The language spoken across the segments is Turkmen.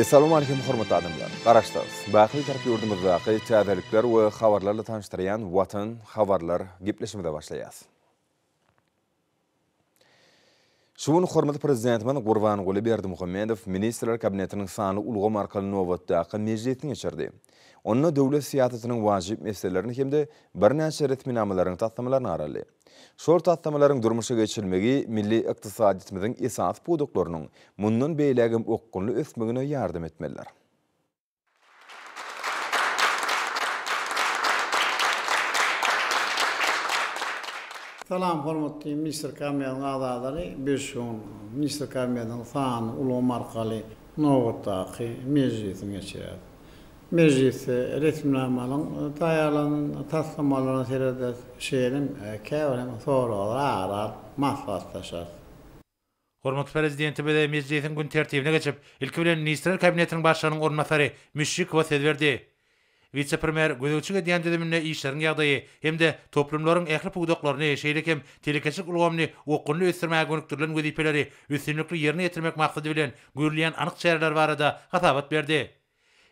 Essalawmaleýkim hormatly adamlar! Garaşsyz, baky Bitarap ýurdumyzdaky täzelikler we habarlarla tanyşdyrýan Watan habarlar gepleşigimize başlaýas. Şu gün hormatly Prezidentimiz Gurbanguly Berdimuhamedow Ministrler Kabinetiniň sanly ulgam arkaly nobatdaky mejlisini geçirdi. Onda döwlet syýasatynyň wajyp meselelerini hem-de birnäçe resminamalaryň taslamalaryna garaldy. Şol taslamalaryň durmuşa geçirilmegi milli ykdysadyýetimiziň esasy pudaklarynyň mundan beýlägem okgunly ösmegine ýardam etmelidir. Salam hormatly Ministr Kabinetiniň agzalary, biz şu gün Ministr Kabinetiniň sanly ulgam arkaly nobatdaky mejlisini geçirýäris. Mejlisde resminamalaryň taýýarlanan taslamalaryna serederis, şeýle hem käbir hem soraglary ara alyp maslahatlaşarys. Hormatly Prezidentimiz mejlisiň gün tertibine geçip, ilki bilen Ministrler Kabinetiniň Başlygynyň orunbasary Müşşikowa söz berdi. Wise-premýer gözegçilik edýän düzüminde işleriň ýagdaýy hem-de toplumlaryň ähli pudaklaryny, şeýle hem telekeçilik ulgamyny okgunly ösdürmäge gönükdirilen wezipeleri üstünlikli ýerine ýetirmek maksady bilen görülýän anyk çäreler barada hasabat berdi.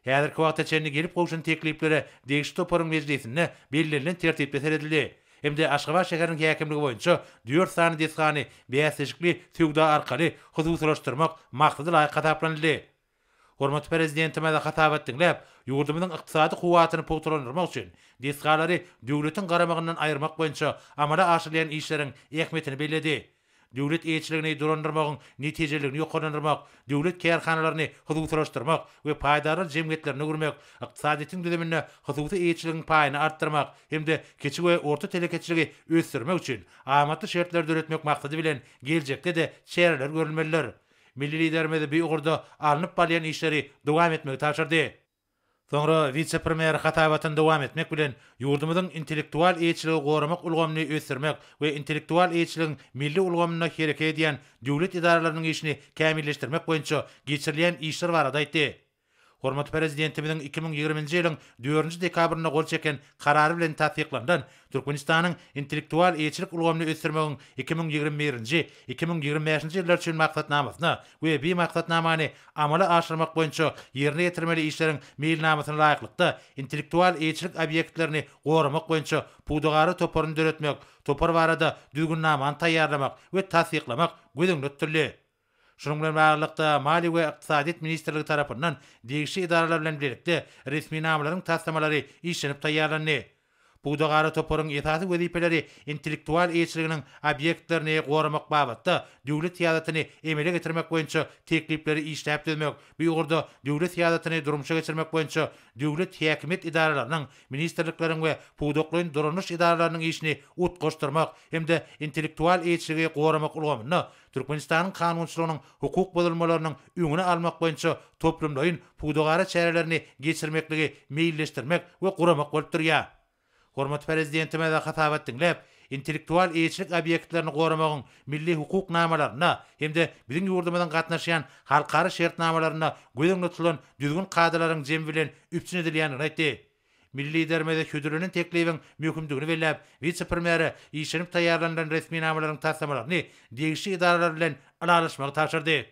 Häzirki wagta çenli gelip gowşan tekliplere degişli toparyň mejlisinde bellenilen tertipde seredildi hem-de Aşgabat şäheriniň häkimligi boýunça dört sany desgany bäsleşikli söwda arkaly hususylaşdyrmak maksada laýyk hasaplanyldy. Hormatly Prezidentimiz hasabat diňläp, ýurdumyzyň ykdysady kuwwatyny pugtalandyrmak üçin desgalary döwletiň garamagyndan aýyrmak boýunça amala aşyrylýan işleriň ähmiýetini belledi. Döwlet eýeçiligini dolandyrmagyň netijeliligini ýokarlandyrmak, döwlet kärhanalaryny hususylaşdyrmak we paýdarlar jemgyýetlerine öwürmek, ykdysadyýetiň düzüminde hususy eýeçiligiň paýyny artdyrmak hem-de kiçi we orta telekeçiligi ösdürmek üçin amatly şertleri döretmek maksady bilen geljekde-de çäreler görülmelidir. Milli Liderimiz bu ugurda alnyp barylýan işleri dowam etmegi tabşyrdy. Soňra wise-premýer hasabatyny dowam etmek bilen, ýurdumyzyň intellektual eýeçiligi goramak ulgamyny ösdürmek we intellektual eýeçiligiň milli ulgamynda hereket edýän döwlet edaralarynyň işini kämilleşdirmek boýunça geçirilýän işler barada aýtdy. Hormatly Prezidentimiziň 2020-nji ýylyň dördünji dekabrynda gol çeken Karary bilen tassyklanylan Türkmenistanyň intellektual eýeçilik ulgamyny ösdürmegiň 2021-nji, 2025-nji ýyllar üçin Maksatnamasyna we bi Maksatnamany amala aşyrmak boýunça ýerine ýetirmeli işleriň meýilnamasyna laýyklykda intellektual eýeçilik obýektlerini goramak boýunça pudagara toparyny döretmek, topar barada düzgünnamany taýýarlamak we tassyklamak göz öňünde tutuldy. Şunuň bilen baglylykda, Maliýe we ykdysadyýet ministrligi tarapyndan degişli edaralar bilen bilelikde resminamalaryň taslamalary işlenip taýýarlandy. Pudagara toparyň esasy wezipeleri intellektual eýeçiliginiň obýektlerini goramak babatda döwlet syýasatyny emele getirmek boýunça teklipleri işläp düzmek, bu ugurda döwlet syýasatyny durmuşa geçirmek boýunça döwlet häkimiýet edaralarynyň, ministrlikleriň we pudaklaýyn dolandyryş edaralarynyň işini utgaşdyrmak hem-de intellektual eýeçiligi goramak ulgamynda Türkmenistanyň kanunçylygynyň hukuk bozulmalarynyň öňüni almak boýunça toplumlaýyn pudagara çärelerini geçirmekligi meýilleşdirmek we guramak bolup durýar. Hormatly Prezidentimiz hasabat diňläp, intellektual eýeçilik obýektlerini goramagyň milli hukuk namalarynda hem-de biziň ýurdumyzyň gatnaşýan halkara şertnamalarynda göz öňünde tutulan düzgün-kadalaryň jemi bilen üpjün edilýändigini aýtdy. Milli Liderimiz hödürlenen teklibiň möhümdigini belläp, wise-premýere işlenip taýýarlanylan resminamalaryň taslamalaryny degişli edaralar bilen ylalaşmagy tabşyrdy.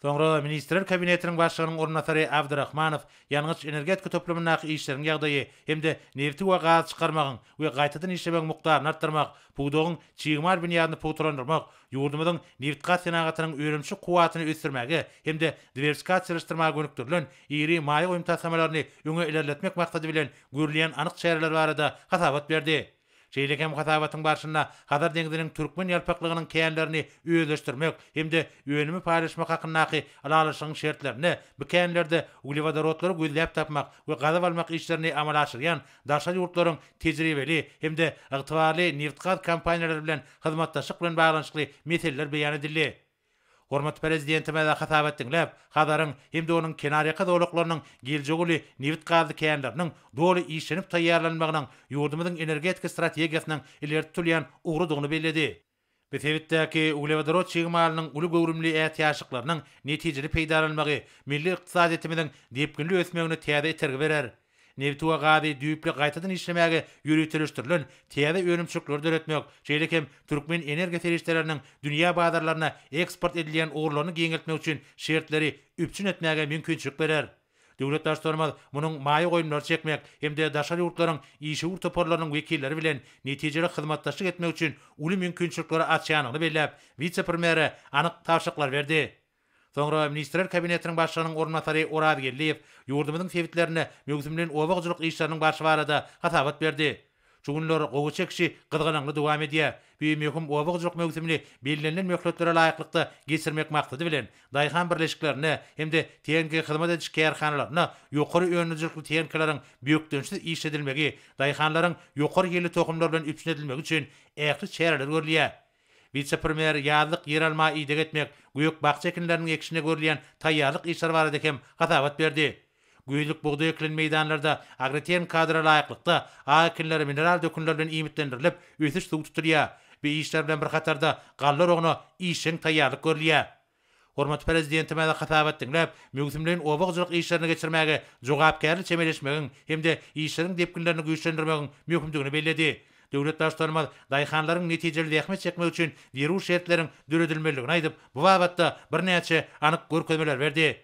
Soňra Ministrler Kabinetiniň Başlygynyň orunbasary Abdyrahmanow ýangyç-energetika toplumyndaky işleriň ýagdaýy hem-de nebiti we gazy çykarmagyň we gaýtadan işlemegiň mukdaryny artdyrmak, pudagyň çig mal binýadyny pugtalandyrmak, ýurdumyzyň nebitgaz senagatynyň önümçilik kuwwatyny ösdürmäge hem-de diwersifikasiýalaşdyrmaga gönükdirilen iri maýa goýum taslamalaryny öňe ilerletmek maksady bilen görülýän anyk çäreler barada hasabat berdi. Şeýle hem hasabatyň barşynda Hazar deňziniň türkmen ýalpaklygynyň känlerini özleşdirmek hem-de önümi paýlaşmak hakyndaky ylalaşygyň şertlerinde bu känlerde uglewodorodlary gözläp tapmak we gazyp almak işlerini amala aşyrýan daşary ýurtlaryň tejribeli hem-de ygtybarly nebitgaz kompaniýalary bilen hyzmatdaşlyk bilen baglanyşykly meseleler beýan edildi. Hormatly Prezidentimiz hasabat diňläp, Hazaryň hem-de onuň kenarýaka zolaklarynyň geljegi uly nebit-gazly känleriniň doly işlenip taýýarlanylmagynyň ýurdumyzyň energetika strategiýasynyň ileri tutulýan ugrudygyny belledi. Bu sebitdäki uglewodorod çig malynyň uly göwrümli ätiýaçlyklarynyň netijeli peýdalanylmagy milli ykdysadyýetimiziň depginli ösmegine täze itergi berer. Nebiti we gazy düýpli gaýtadan işlemäge ýöriteleşdirilen täze önümçilikleri döretmek, şeýle hem türkmen energiýa serişdeleriniň dünýä bazarlaryna eksport edilýän ugurlaryny giňeltmek üçin şertleri üpjün etmäge mümkinçilik berer. Döwlet Baştutanymyz munuň maýa goýumlary çekmek hem-de daşary ýurtlaryň işewür toparlarynyň wekilleri bilen netijeli hyzmatdaşlyk etmek üçin uly mümkinçilikleri açýandygyny belläp, wise-premýere anyk tabşyryklary berdi. Soňra Ministrler Kabinetiniň Başlygynyň orunbasary Oraz Geldiýew ýurdumyzyň sebitlerinde möwsümleýin oba hojalyk işleriniň barşy barada hasabat berdi. Şu günler gowaça ekişi gyzgalaňly dowam edýär. Bu möhüm oba hojalyk möwsümini bellenilen möhletlere laýyklykda geçirmek maksady bilen, daýhan birleşiklerinde hem-de tehniki hyzmat ediş kärhanalarynda ýokary öndürijilikli tehnikalaryň bökdençsiz işledilmegi, daýhanlaryň ýokary hilli tohumlar bilen üpjün edilmegi üçin ähli çäreler görülýär. Wise-premýer ýazlyk ýeralma ideg etmek, gök-bakja ekinleriniň ekişine görülýän taýýarlyk işleri barada hem hasabat berdi. Güýzlük bugdaý ekilen meýdanlarda agrotehniki kadra laýyklykda, ak ekinler mineral dökünler bilen iýmitlendirilip, ösüş suw tutulýar. Bu işler bilen bir hatarda galla oragyna işjeň taýýarlyk görülýär. Hormatly Prezidentimiz hasabat diňläp, möwsümleýin oba hojalyk işlerini geçirmäge jogapkärli çemeleşmegiň hem-de işleriň depginlerini güýçlendirmegiň möhümdigini belledi. Döwlet Baştutanymyz daýhanlaryň netijeli zähmet çekmegi üçin zerur şertleriň döredilmelidigini aýdyp, bu babatda birnäçe anyk görkezmeleri berdi.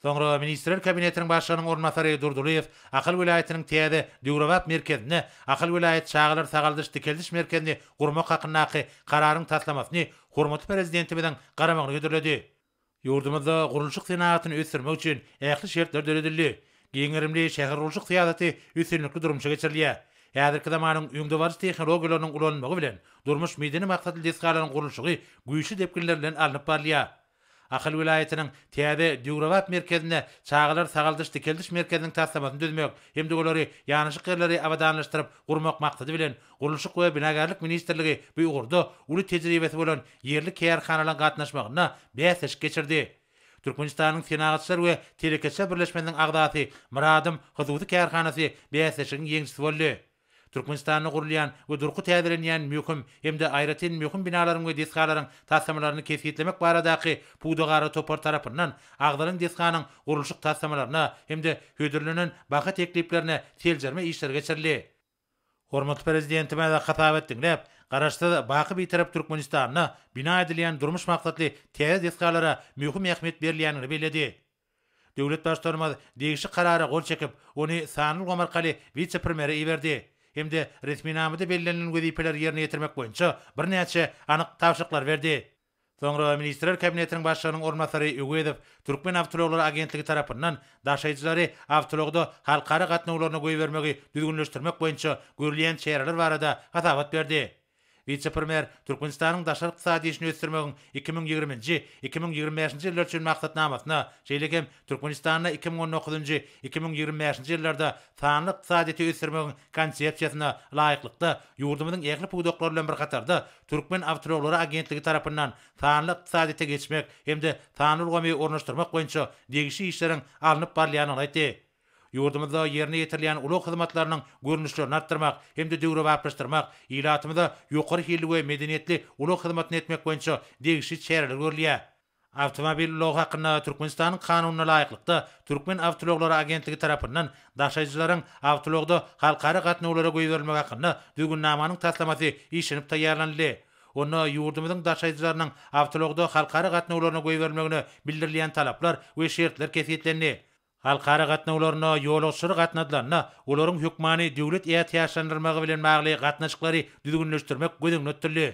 Soňra Ministrler Kabinetiniň Başlygynyň orunbasary Durdylyýew Ahal welaýatynyň täze, döwrebap merkezinde Ahal welaýat çagalar sagaldyş-dikeldiş merkezini gurmak hakyndaky Kararyň taslamasyny hormatly Prezidentimiziň garamagyna hödürledi. Ýurdumyzda gurluşyk senagatyny ösdürmek üçin ähli şertler döredildi. Giň gerimli şähergurluşyk syýasaty üstünlikli durmuşa geçirilýär. Häzirki zamanyň öňdebaryjy tehnologiýalarynyň ulanylmagy bilen, durmuş-medeni maksatly desgalaryň gurluşygy güýçli depginler bilen alnyp barylýar. Ahal welaýatynyň täze, döwrebap merkezinde çagalar sagaldyş-dikeldiş merkeziniň taslamasyny düzmek hem-de olary ýanaşyk ýerleri abadanlaşdyryp gurmak maksady bilen, Gurluşyk we binagärlik ministrligi bu ugurda uly tejribesi bolan ýerli kärhanalaryň gatnaşmagynda bäsleşik geçirdi. Türkmenistanyň Senagatçylar we telekeçiler birleşmesiniň agzasy Myradym hususy kärhanasy bäsleşigiň ýeňijisi boldy. Türkmenistanda gurulýan we durky täzelenýän möhüm hem-de aýratyn möhüm binalaryň we desgalaryň taslamalaryny kesgitlemek baradaky pudagara topar tarapyndan agzalan desganyň gurluşyk taslamalaryna hem-de hödürlenen baha tekliplerine seljerme işleri geçirildi. Hormatly Prezidentimiz hasabat diňläp, Garaşsyz, baky Bitarap Türkmenistanda bina edilýän durmuş maksatly täze desgalara möhüm ähmiýet berilýändigini belledi. Döwlet Baştutanymyz degişli Karara gol çekip, ony sanly ulgam arkaly wise-premýere iberdi hem-de resminamada bellenilen wezipeleri ýerine ýetirmek boýunça birnäçe anyk tabşyryklary berdi. Soňra Ministrler Kabinetiniň Başlygynyň orunbasary Öwezow Türkmenawtoulaglary agentligi tarapyndan daşaýjylary awtoulagda halkara gatnawlaryna goýbermegi düzgünleşdirmek boýunça görülýän çäreler barada hasabat berdi. Wise-premýer Türkmenistanyň daşary ykdysady işini ösdürmegiň 2020-nji, 2025-nji ýyllar üçin maksatnamasyna, şeýle hem Türkmenistanda 2019-njy, 2025-nji ýyllarda sanly ykdysadyýeti ösdürmegiň Konsepsiýasyna laýyklykda, ýurdumyzyň ähli pudaklary bilen bir hatarda Türkmenawtoulaglary agentligi tarapyndan sanly ykdysadyýete geçmek hem-de sanly ulgamy ornaşdyrmak boýunça degişli işleriň alnyp barylýandygyny aýtdy. Ýurdumyzda ýerine ýetirilýän ulag hyzmatlarynyň görnüşlerini artdyrmak hem-de döwrebaplaşdyrmak, ilatymyza ýokary hilli we medeniýetli ulag hyzmatyny etmek boýunça degişli çäreler görülýär. Awtomobil ulagy hakynda Türkmenistanyň Kanunyna laýyklykda, Türkmenawtoulaglary agentligi tarapyndan daşaýjylaryň awtoulagda halkara gatnawlara goýberilmegi hakynda Düzgünnamanyň taslamasy işlenip taýýarlanyldy. Onda ýurdumyzyň daşaýjylarynyň awtoulagda halkara gatnawlaryna goýberilmegine bildirilýän talaplar we şertler kesgitlendi. Halkara gatnawlaryna ýolagçylar gatnadylanda, olaryň hökmany döwlet ätiýaçlandyrmagy bilen bagly gatnaşyklary düzgünleşdirmek göz öňünde tutuldy.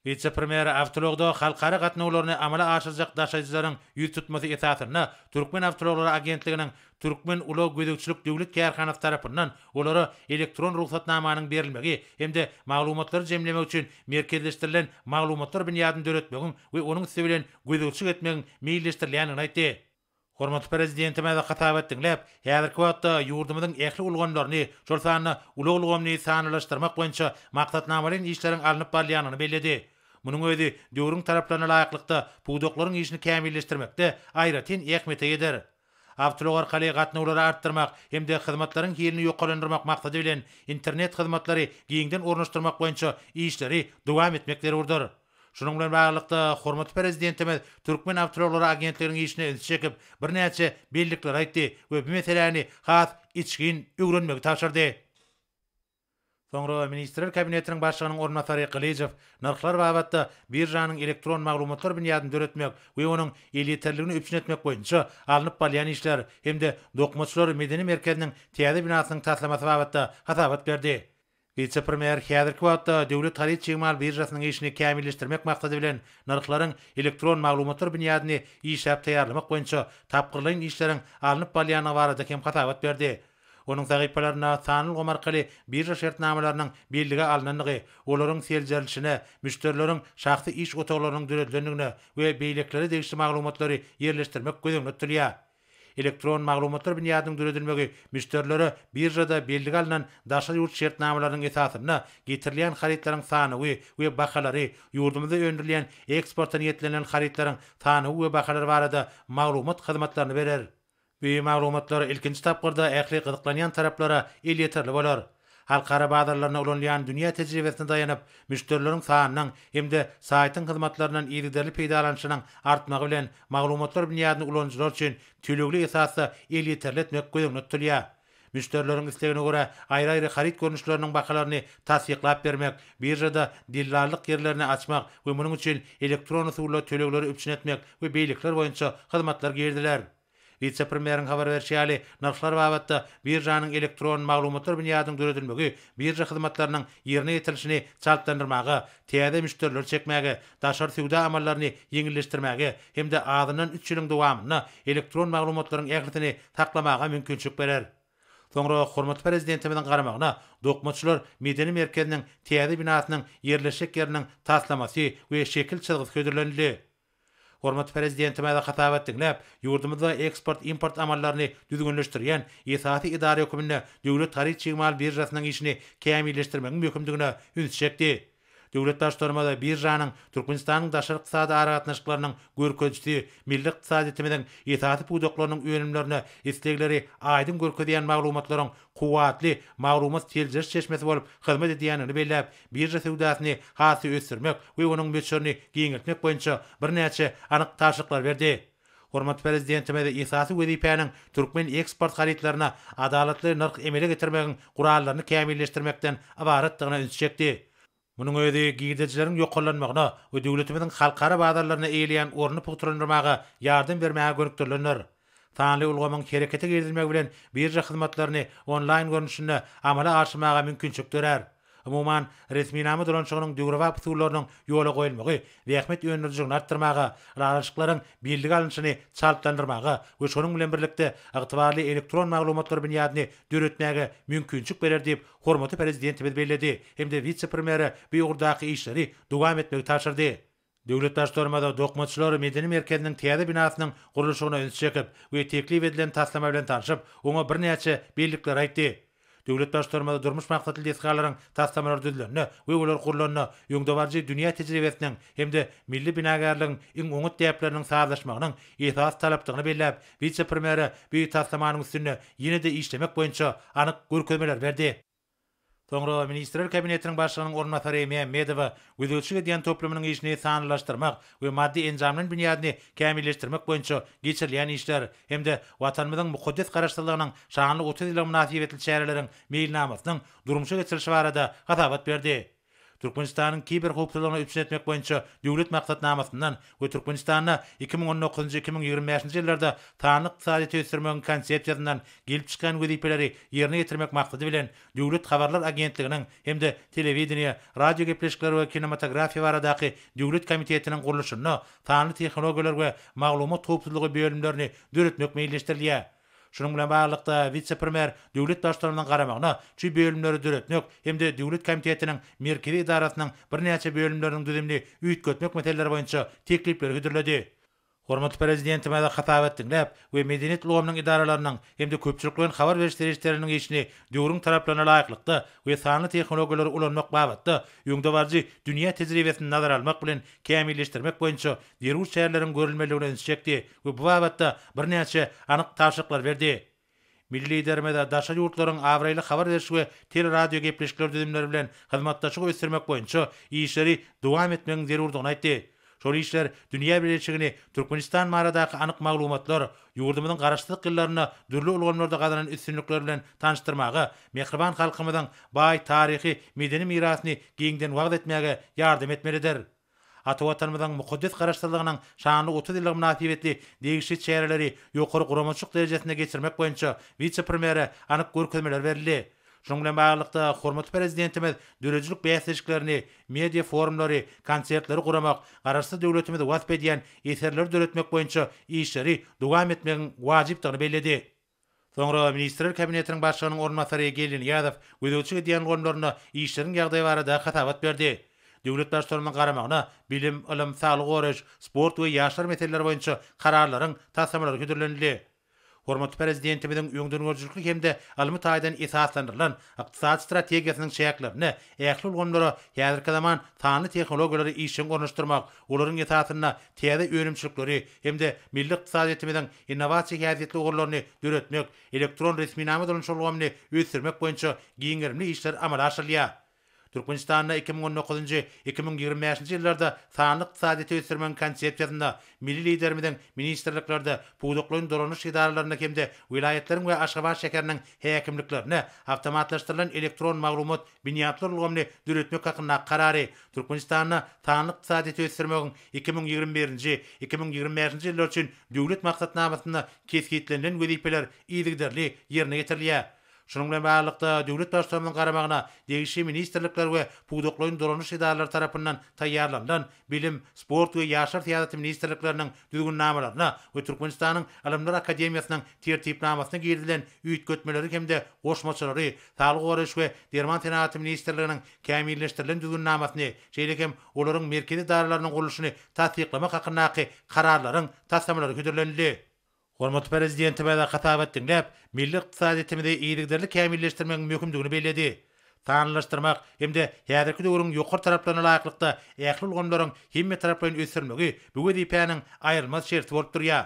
Wise-premýer awtoulagda halkara gatnawlaryny amala aşyrjak daşaýjylaryň ýüztutmasy esasynda Türkmenawtoulaglary agentliginiň Türkmenulaggözegçilik döwlet kärhanasy tarapyndan olara elektron rugsatnamanyň berilmegi hem-de maglumatlary jemlemek üçin merkezleşdirilen maglumatlar binýadyny döretmegiň we onuň üsti bilen gözegçilik etmegiň meýilleşdirilýändigini aýtdy. Hormatly Prezidentimiz hasabat diňläp, häzirki wagtda ýurdumyzyň ähli ulgamlaryny, şol sanda ulag ulgamyny sanlylaşdyrmak boýunça maksatnamalaýyn işleriň alnyp barylýandygyny belledi. Munuň özi döwrüň talaplaryna laýyklykda pudaklaryň işini kämilleşdirmekde aýratyn ähmiýete eýedir. Awtoulag arkaly gatnawlary artdyrmak hem-de hyzmatlaryň hilini ýokarlandyrmak maksady bilen, internet hyzmatlary giňden ornaşdyrmak boýunça işleri dowam etmek zerurdyr. Şunuň bilen baglylykda, hormatly Prezidentimiz Türkmen awtoulaglary agentliginiň işine ünsi çekip, birnäçe bellikleri aýtdy we bu meseläni has içgin öwrenmegi tabşyrdy. Soňra Ministrler Kabinetiniň Başlygynyň orunbasary Gylyjow nyrhlar babatda biržanyň elektron maglumatlar binýadyny döretmek we onuň elýeterligini üpjün etmek boýunça alnyp barylýan işler hem-de Dokmaçylar medeni merkeziniň täze binasynyň taslamasy babatda hasabat berdi. Wise-premýer häzirki wagtda Döwlet haryt-çig mal biržasynyň işini kämilleşdirmek maksady bilen nyrhlaryň elektron maglumatlar binýadyny işläp taýýarlamak boýunça tapgyrlaýyn işleriň alnyp barylýandygy barada hem hasabat berdi. Onuň sahypalarynda sanly ulgam arkaly birža şertnamalarynyň bellige alnandygy, olaryň seljerilişine, müşderileriň şahsy iş otaglarynyň döredilendigine we beýlekilere degişli maglumatlary ýerleşdirmek göz öňünde tutulýar. Elektron maglumatlar binýadynyň döredilmegi müşderilere biržada bellige alnan daşary ýurt şertnamalarynyň esasynda getirilýän harytlaryň sanawy we bahalary, ýurdumyzda öndürilýän eksporta niýetlenilen harytlaryň sanawy we bahalary barada maglumat hyzmatlaryny berer. Bu maglumatlar ilkinji tapgyrda ähli gyzyklanýan taraplara elýeterli bolar. Halkara bazarlarynda ulanylýan dünýä tejribesine daýanyp, müşderileriň sanynyň hem-de saýtyň hyzmatlaryndan yzygiderli peýdalanyşynyň artmagy bilen maglumatlar binýadyny ulanyjylar üçin tölegli esasda elýeterli etmek göz öňünde tutulýar. Müşderileriň islegine görä aýry-aýry haryt görnüşleriniň bahalaryny tassyklap bermek, biržada dellallyk ýerlerini açmak we munuň üçin elektron usulda tölegleri üpjün etmek we beýlekiler boýunça hyzmatlar giriziler. Wise-premýeriň habar berşi ýaly, nyrhlar babatda biržanyň elektron maglumatlar binýadynyň döredilmegi birža hyzmatlarynyň ýerine ýetirilişini çaltlandyrmaga, täze müşderileri çekmäge, daşary söwda amallaryny ýeňilleşdirmäge hem-de azyndan üç ýylyň dowamynda elektron maglumatlaryň ählisini saklamaga mümkinçilik berer. Soňra hormatly Prezidentimiziň garamagyna Dokmaçylar medeni merkeziniň täze binasynyň ýerleşjek ýeriniň taslamasy we şekil çyzgysy hödürlenildi. Hormatly Prezidentimiz hasabat diňläp, ýurdumyzda eksport-import amallaryny düzgünleşdirýän esasy edara hökmünde Döwlet haryt-çig mal biržasynyň işini kämilleşdirmegiň möhümdigine ünsi çekdi. Döwlet Baştutanymyz biržanyň Türkmenistanyň daşary ykdysady aragatnaşyklarynyň görkezijisi, milli ykdysadyýetimiziň esasy pudaklarynyň önümlerine islegleri aýdyň görkezýän maglumatlaryň kuwwatly maglumat seljeriş çeşmesi bolup hyzmat edýändigini belläp, birža söwdasyny has-da ösdürmek we onuň möçberini giňeltmek boýunça birnäçe anyk tabşyryklary berdi. Hormatly Prezidentimiz esasy wezipäniň türkmen eksport harytlaryna adalatly nyrh emele getirmegiň gurallaryny kämilleşdirmekden ybaratdygyna ünsi çekdi. Munuň özi girdejileriň ýokarlanmagyna we döwletimiziň halkara bazarlarynda eýeleýän ornuny pugtalandyrmaga ýardam bermäge gönükdirilendir. Sanly ulgamyň herekete girizilmegi bilen birža hyzmatlaryny onlaýn görnüşinde amala aşyrmaga mümkinçilik dörär. Umuman, resminama dolanyşygynyň döwrebap usullarynyň ýola goýulmagy zähmet öndürijiligini artdyrmaga, ylalaşyklaryň bellige alnyşyny çaltlandyrmaga we şonuň bilen birlikde ygtybarly elektron maglumatlar binýadyny döretmäge mümkinçilik berer diýip, hormatly Prezidentimiz belledi hem-de wise-premýere bu ugurdaky işleri dowam etmegi tabşyrdy. Döwlet Baştutanymyz Dokmaçylar medeni merkeziniň täze binasynyň gurluşygyna ünsi çekip we teklip edilen taslama bilen tanşyp, oňa birnäçe bellikleri aýtdy. Döwlet Baştutanymyz durmuş maksatly desgalaryň taslamalary düzülende we olar gurlanda öňdebaryjy dünýä tejribesiniň hem-de milli binagärligiň iň oňat däpleriniň sazlaşmagynyň esasy talapdygyny belläp, wise-premýere bu taslamanyň üstünde ýene-de işlemek boýunça anyk görkezmeleri berdi. Soňra Ministrler Kabinetiniň Başlygynyň orunbasary Mämmedowa gözegçilik edýän toplumynyň işini sanlylaşdyrmak we maddy-enjamlaýyn binýadyny kämilleşdirmek boýunça geçirilýän işler hem-de Watanymyzyň mukaddes Garaşsyzlygynyň şanly 30 ýyllygy mynasybetli çäreleriň meýilnamasynyň durmuşa geçirilişi barada hasabat berdi. Türkmenistanyň kiberhowpsuzlygyny üpjün etmek boýunça Döwlet maksatnamasyndan we Türkmenistanda 2019-njy, 2025-nji ýyllarda sanly ykdysadyýeti ösdürmegiň Konsepsiýasyndan gelip çykýan wezipeleri ýerine ýetirmek maksady bilen Döwlet habarlar agentliginiň hem-de Telewideniýe, radiogepleşikler we kinematografiýa baradaky döwlet komitetiniň gurluşynda sanly tehnologiýalar we maglumat howpsuzlygy bölümlerini döretmek meýilleşdirilýär. Şunuň bilen baglylykda, wise-premýer döwlet Baştutanymyzyň garamagyna şu bölümleri döretmek hem-de döwlet komitetiniň merkezi edarasynyň birnäçe bölümleriniň düzümini üýtgetmek meseleleri boýunça teklipleri hödürledi. Hormatly Prezidentimiz hasabat diňläp we medeniýet ulgamynyň edaralarynyň hem-de köpçülikleýin habar beriş serişdeleriniň işini döwrüň talaplaryna laýyklykda we sanly tehnologiýalary ulanmak babatda öňdebaryjy dünýä tejribesini nazara almak bilen kämilleşdirmek boýunça zerur çäreleriň görülmelidigine ünsi çekdi we bu babatda birnäçe anyk tabşyryklary berdi. Milli Liderimiz daşary ýurtlaryň abraýly habar beriş we teleradiogepleşikler düzümleri bilen hyzmatdaşlygy ösdürmek boýunça işleri dowam etmegiň zerurdygyny aýtdy. Şol işler dünýä bileleşigini Türkmenistan baradaky anyk maglumatlar, ýurdumyzyň Garaşsyzlyk ýyllarynda dürli ulgamlarda gazanan üstünlikleri bilen tanyşdyrmaga, mähriban halkymyzyň baý taryhy, medeni mirasyny giňden wagyz etmäge ýardam etmelidir. Ata Watanymyzyň mukaddes Garaşsyzlygynyň şanly 30 ýyllygy mynasybetli degişli çäreleri ýokary guramaçylyk derejesinde geçirmek boýunça wise-premýere anyk görkezmeler berildi. Şunuň bilen baglylykda, hormatly Prezidentimiz döredijilik bäsleşiklerini, media-forumlary, konsertleri guramak, Garaşsyz döwletimizi wasp edýän eserleri döretmek boýunça işleri dowam etmegiň wajypdygyny belledi. Soňra Ministrler Kabinetiniň Başlygynyň orunbasary Geldi Nyýazow gözegçilik edýän ulgamlarynda işleriň ýagdaýy barada hasabat berdi. Döwlet Baştutanymyzyň garamagyna bilim, ylym, saglygy goraýyş, sport we ýaşlar meseleleri boýunça kararlaryň taslamalary hödürlenildi. Hormatly Prezidentimiziň öňdengörüjilikli hem-de ylmy taýdan esaslandyrylan ykdysady strategiýasynyň çäklerinde ähli ulgamlara häzirki zaman sanly tehnologiýalary işjeň ornaşdyrmak, olaryň esasynda täze önümçilikleri hem-de milli ykdysadyýetimiziň innowasiýa häsiýetli ugurlaryny döretmek, elektron resminama dolanyşyk ulgamyny ösdürmek boýunça giň gerimli işler amala aşyrylýar. Türkmenistanda 2019-njy, 2025-nji ýyllarda sanly ykdysadyýeti ösdürmegiň Konsepsiýasynda milli Liderimiziň ministrliklerde, pudaklaýyn dolanyş edaralarynda hem-de welaýatlaryň we Aşgabat şäheriniň häkimliklerinde awtomatlaşdyrylan elektron maglumat binýatlar ulgamyny döretmek hakyndaky Karary Türkmenistanda sanly ykdysadyýeti ösdürmegiň 2021-nji, 2025-nji ýyllar üçin Döwlet maksatnamasynda kesgitlenilen wezipeler yzygiderli ýerine ýetirilýär. Şunuň bilen baglylykda, döwlet Baştutanymyzyň garamagyna degişli ministrlikler we pudaklaýyn dolanyş edaralary tarapyndan taýýarlanylan Bilim, sport we ýaşlar syýasaty ministrlikleriniň Düzgünnamalaryna we Türkmenistanyň Ylymlar akademiýasynyň Tertipnamasyna girizilen üýtgetmeleri hem-de goşmaçalary, Saglygy goraýyş we derman senagaty ministrliginiň kämilleşdirilen Düzgünnamasyny, şeýle hem olaryň merkezi edaralarynyň gurluşyny tassyklamak hakyndaky Kararlaryň taslamalary hödürlenildi. Hormatly Prezidentimiz hasabat diňläp, milli ykdysadyýetimizi yzygiderli kämilleşdirmegiň möhümdigini belledi. Sanlylaşdyrmak hem-de häzirki döwrüň ýokary talaplaryna laýyklykda ähli ulgamlaryň hemmetaraplaýyn ösdürilmegi bu wezipäniň aýrylmaz şerti bolup durýar.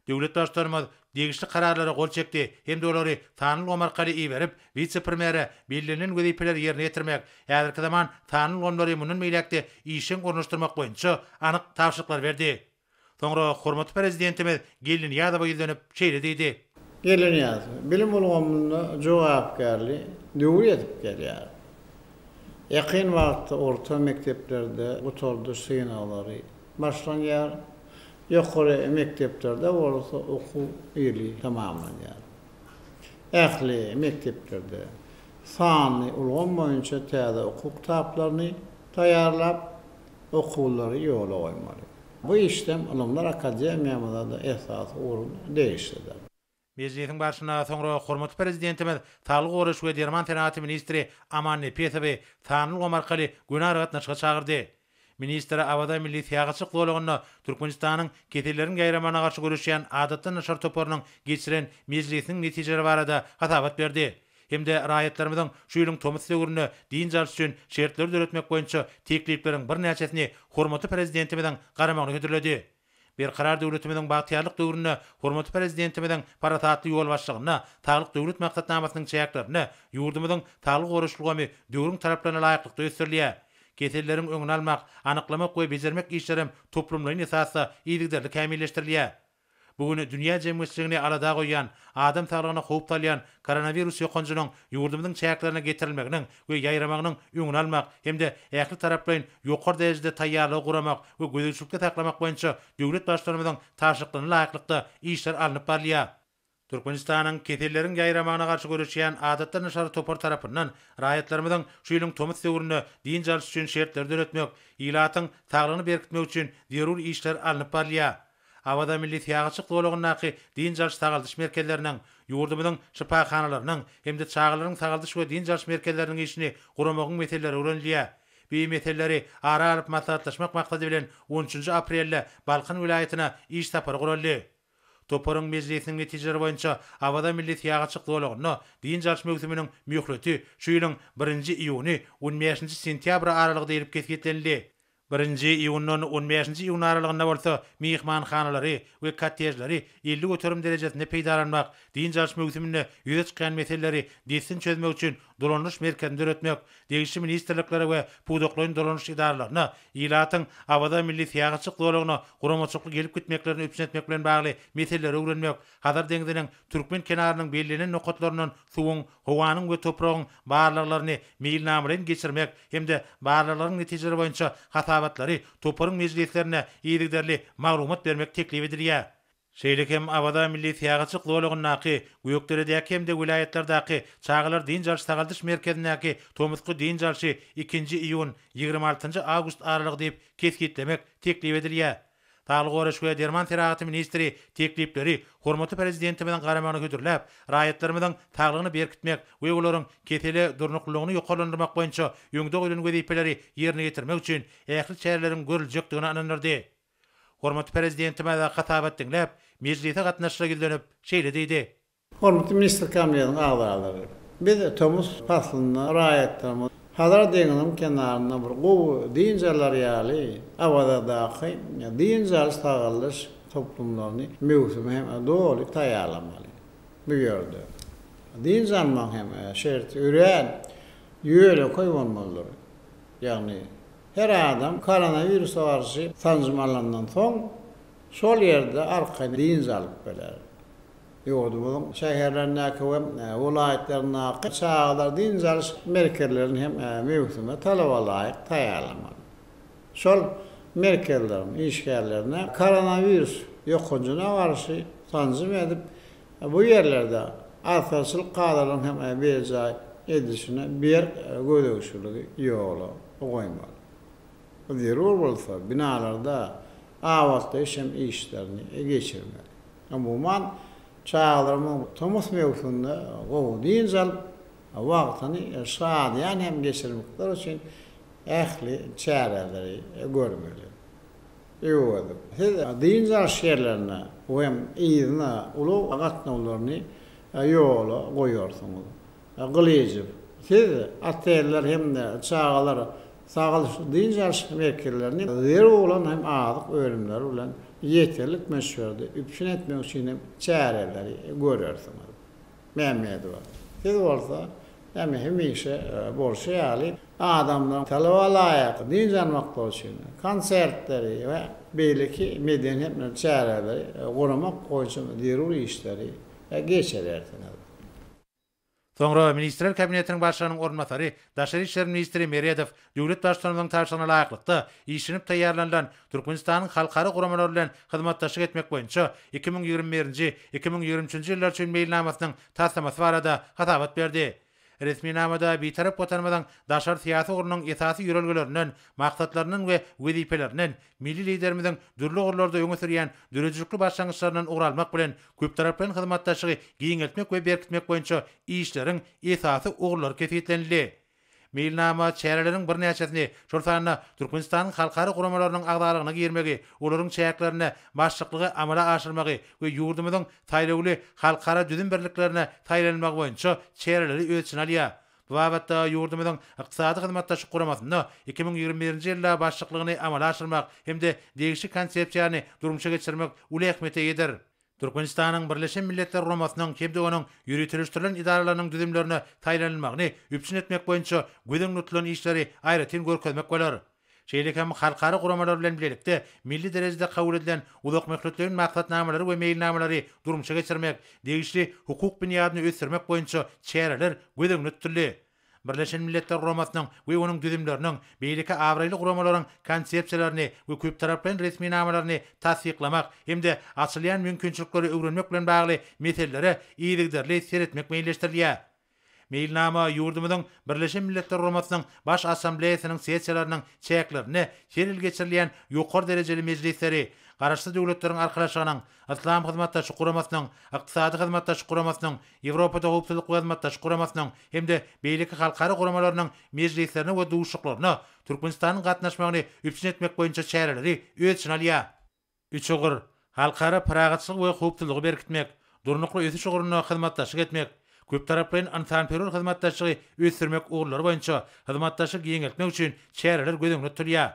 Döwlet Baştutanymyz degişli Kararlara gol çekdi hem-de olary sanly ulgam arkaly iberip, wise-premýere bellenilen wezipeleri ýerine ýetirmek, häzirki zaman sanly ulgamlary mundan beýläk-de işjeň ornaşdyrmak boýunça anyk tabşyryklary berdi. Soňra hormatly Prezidentimiz Geldi Nyýazowa ýüzlenip, şeýle diýdi. Geldi Nyýazow, bilim ulgamynda jogapkärli döwür ýetip gelýär. Ýakyn wagtda orta mekdeplerde gutardyş synaglary başlanýar, ýokary mekdeplerde bolsa okuw ýyly tamamlanýar. Ähli mekdeplerde sanly ulgam boýunça täze okuw kitaplaryny taýýarlap, okuwlary ýola goýmaly. Bu işde Ylymlar akademiýamyza-da esasy orun degişlidir. Mejlisiň barşynda soňra hormatly Prezidentimiz saglygy goraýyş we derman senagaty ministri Aman Nepesowy sanly ulgam arkaly göni aragatnaşyga çagyrdy. Ministr Awaza milli syýahatçylyk zolagynda Türkmenistanyň keselleriň ýaýramagyna garşy göreşýän adatdan daşary toparynyň geçiren mejlisiniň netijeleri barada hasabat berdi. hem-de raýatlarymyzyň şu ýylyň tomus döwründe dynç alyş üçin şertleri döretmek boýunça teklipleriň birnäçesini hormatly Prezidentimiziň garamagyna hödürledi. Berkarar döwletimiziň bagtyýarlyk döwründe hormatly Prezidentimiziň parasatly ýolbaşçylygynda Saglyk Döwlet maksatnamasynyň çäklerinde ýurdumyzyň saglygy goraýyş ulgamy döwrüň talaplaryna laýyklykda ösdürilýär. Keselleriň öňüni almak, anyklamak we bejermek işlerem toplumlaýyn esasda yzygiderli kämilleşdirilýär. Bu gün dünýä jemgyýetçiligini alada goýýan, adam saglygyna howp salýan koronawirus ýokanjynyň ýurdumyzyň çäklerine getirilmeginiň we ýaýramagynyň öňüni almak hem-de ähli taraplaýyn ýokary derejede taýýarlygy guramak we gözegçilikde saklamak boýunça döwlet Baştutanymyzyň tabşyryklaryna laýyklykda işler alnyp barylýar. Türkmenistanyň keselleriň ýaýramagyna garşy göreşýän Adatdan daşary topary tarapyndan raýatlarymyzyň şu ýylyň tomus döwründe dynç alyş üçin şertleri döretmek, ilatyň saglygyny berkitmek üçin zerur işler alnyp barylýar. Awaza milli syýahatçylyk zolagyndaky dynç alyş-sagaldyş merkezleriniň, ýurdumyzyň şypahanalarynyň hem-de çagalaryň sagaldyş we dynç alyş merkezleriniň işini guramagyň meseleleri öwrenilýär. Bu meseleleri ara alyp maslahatlaşmak maksady bilen on üçünji aprelde Balkan welaýatyna iş sapary guraldy. Toparyň mejlisiniň netijeleri boýunça Awaza milli syýahatçylyk zolagynda dynç alyş möwsüminiň möhleti şu ýylyň birinji iýuny, on bäşinji sentýabry aralygy diýlip kesgitlenildi. Birinji iýundan on bäşinji iýun aralygynda bolsa myhmanhanalary we kottejleri 50% derejesinde peýdalanmak, dynç alyş möwsüminde ýüze çykýan meseleleri dessin çözmek üçin dolandyryş merkezini döretmek, degişli ministrliklere we pudaklaýyn dolandyryş edaralaryna ilatyň Awaza milli syýahatçylyk zolagyna guramaçylykly gelip gitmeklerini üpjün etmek bilen bagly meseleleri öwrenmek, Hazar deňziniň türkmen kenarynyň bellenen nokatlaryndan suwuň, howanyň we topragyň barlaglaryny meýilnamalaýyn geçirmek hem-de barlaglaryň netijeleri boýunça hasabatlary toparyň mejlislerinde yzygiderli maglumat bermek teklip edilýär. Şeýle hem Awaza milli syýahatçylyk zolagyndaky, Gökderedäki hem-de welaýatlardaky çagalar dynç alyş-sagaldyş merkezindäki tomusky dynç alşy ikinji iýun, 26 njy awgust aralygy diýip kesgitlemek teklip edilýär. Saglygy goraýyş we derman senagaty ministri teklipleri hormatly Prezidentimiziň garamagyna hödürläp, raýatlarymyzyň saglygyny berkitmek we olaryň kesele durnuklylygyny ýokarlandyrmak boýunça öňde goýlan wezipeleri ýerine ýetirmek üçin ähli çäreleriň görüljekdigine ynandyrdy. Hormatly Prezidentimiz hasabat diňläp, mejlise gatnaşyja ýüzlenip, şeýle diýdi. Hormatly Ministrler Kabinetiniň agzalary! Biz tomus paslynda raýatlarymyz Hazar deňziniň kenarynda bir gowy dynç alar ýaly Awazadaky dynç alyş-sagaldyş toplumlaryny möwsüme hem doly taýýarlamaly. Bu ýerde dynç almagyň hem şerti örän ýönekeý bolmalydyr. Ýagny her adam koronawirusa garşy sanjym alandan soň şol ýerde arkaýyn dynç alyp biler. Ýurdumyzyň şäherlerindäki we welaýatlaryndaky çagalar dynç alyş merkezlerini hem möwsüme talabalaýyk taýýarlamaly. Şol merkezleriň işgärlerine koronawirus ýokanjyna garşy sanjym edip, bu ýerlerde arassaçylyk kadalarynyň hem berjaý edilişine berk gözegçiligi ýola goýmaly. Zerur bolsa, binalarda abatlaýyş hem işlerini geçirmeli. Umuman, çagalarymyň tomus möwsüminde gowy dynç alyp, wagtyny şadyýan hem geçirmekleri üçin ähli çäreleri görmeli. Öwezow, siz dynç alyş ýerlerine we yzyna ulag gatnawlaryny ýola goýarsyňyz. Gylyjow, siz oteller hem-de çagalar sagaldyş-dynç alyş merkezlerini zerur bolan hem azyk önümleri bilen ýeterlik möçberde üpjün etmek üçin hem çäreleri görersiňiz. Mämmedowa, siz bolsa, ýagny hemişe bolşy ýaly, adamlaryň talaba laýyk dynç almaklary üçin konsertleri we beýleki medeni hem çäreleri guramak boýunça zerur işleri geçirersiňiz. Soňra Ministrler Kabinetiniň Başlygynyň orunbasary, daşary işler ministri Meredow döwlet Baştutanymyzyň tabşyrygyna laýyklykda işlenip taýýarlanylan Türkmenistanyň halkara guramalary bilen hyzmatdaşlyk etmek boýunça 2021-nji, 2023-nji ýyllar üçin meýilnamasynyň taslamasy barada hasabat berdi. Resminamada Bitarap Watanymyzyň daşary syýasy ugrunyň esasy ýörelgelerinden, maksatlaryndan we wezipelerinden, milli Liderimiziň dürli ugurlarda öňe sürýän döredijilikli başlangyçlaryndan ugur almak bilen, köptaraplaýyn hyzmatdaşlygy giňeltmek we berkitmek boýunça işleriň esasy ugurlary kesgitlenildi. Meýilnama çäreleriň birnäçesini, şol sanda Türkmenistanyň halkara guramalarynyň agzalygyna girmegi, olaryň çäklerinde başlyklygy amala aşyrmagy we ýurdumyzyň saýlawly halkara düzüm birliklerine saýlanylmagy boýunça çäreleri öz içine alýar. Bu babatda ýurdumyzyň Ykdysady Hyzmatdaşlyk Guramasynda 2021-nji ýylda başlyklygyny amala aşyrmak hem-de degişli Konsepsiýany durmuşa geçirmek uly ähmiýete eýedir. Türkmenistanyň Birleşen Milletler Guramasynyň hem-de onuň ýöriteleşdirilen edaralarynyň düzümlerine saýlanylmagyny üpjün etmek boýunça göz öňünde tutulan işleri aýratyn görkezmek bolar. Şeýle hem halkara guramalar bilen bilelikde milli derejede kabul edilen uzakmöhletleýin maksatnamalary we meýilnamalary durmuşa geçirmek, degişli hukuk binýadyny ösdürmek boýunça çäreler göz öňünde tutuldy. Birleşen Milletler Guramasynyň we onuň düzümleriniň, beýleki abraýly guramalaryň konsepsiýalaryny we köptaraplaýyn resminamalaryny tassyklamak hem-de açylýan mümkinçilikleri öwrenmek bilen bagly meselelere yzygiderli seretmek meýilleşdirilýär. Meýilnama ýurdumyzyň Birleşen Milletler Guramasynyň Baş Assambleýasynyň sessiýalarynyň çäklerinde her ýyl geçirilýän ýokary derejeli mejlisleri, Garaşsyz Döwletleriň Arkalaşygynyň, Yslam Hyzmatdaşlyk Guramasynyň, Ykdysady Hyzmatdaşlyk Guramasynyň, Ýewropada Howpsuzlyk we Hyzmatdaşlyk Guramasynyň hem-de beýleki halkara guramalarynyň mejlislerine we duşuşyklaryna Türkmenistanyň gatnaşmagyny üpjün etmek boýunça çäreleri öz içine alýar. Üç ugur, halkara parahatçylygy we howpsuzlygy berkitmek, durnukly ösüş ugrunda hyzmatdaşlyk etmek, köptaraplaýyn ynsanperwer hyzmatdaşlygy ösdürmek ugurlary boýunça hyzmatdaşlygy giňeltmek üçin çäreler göz öňünde tutulýar.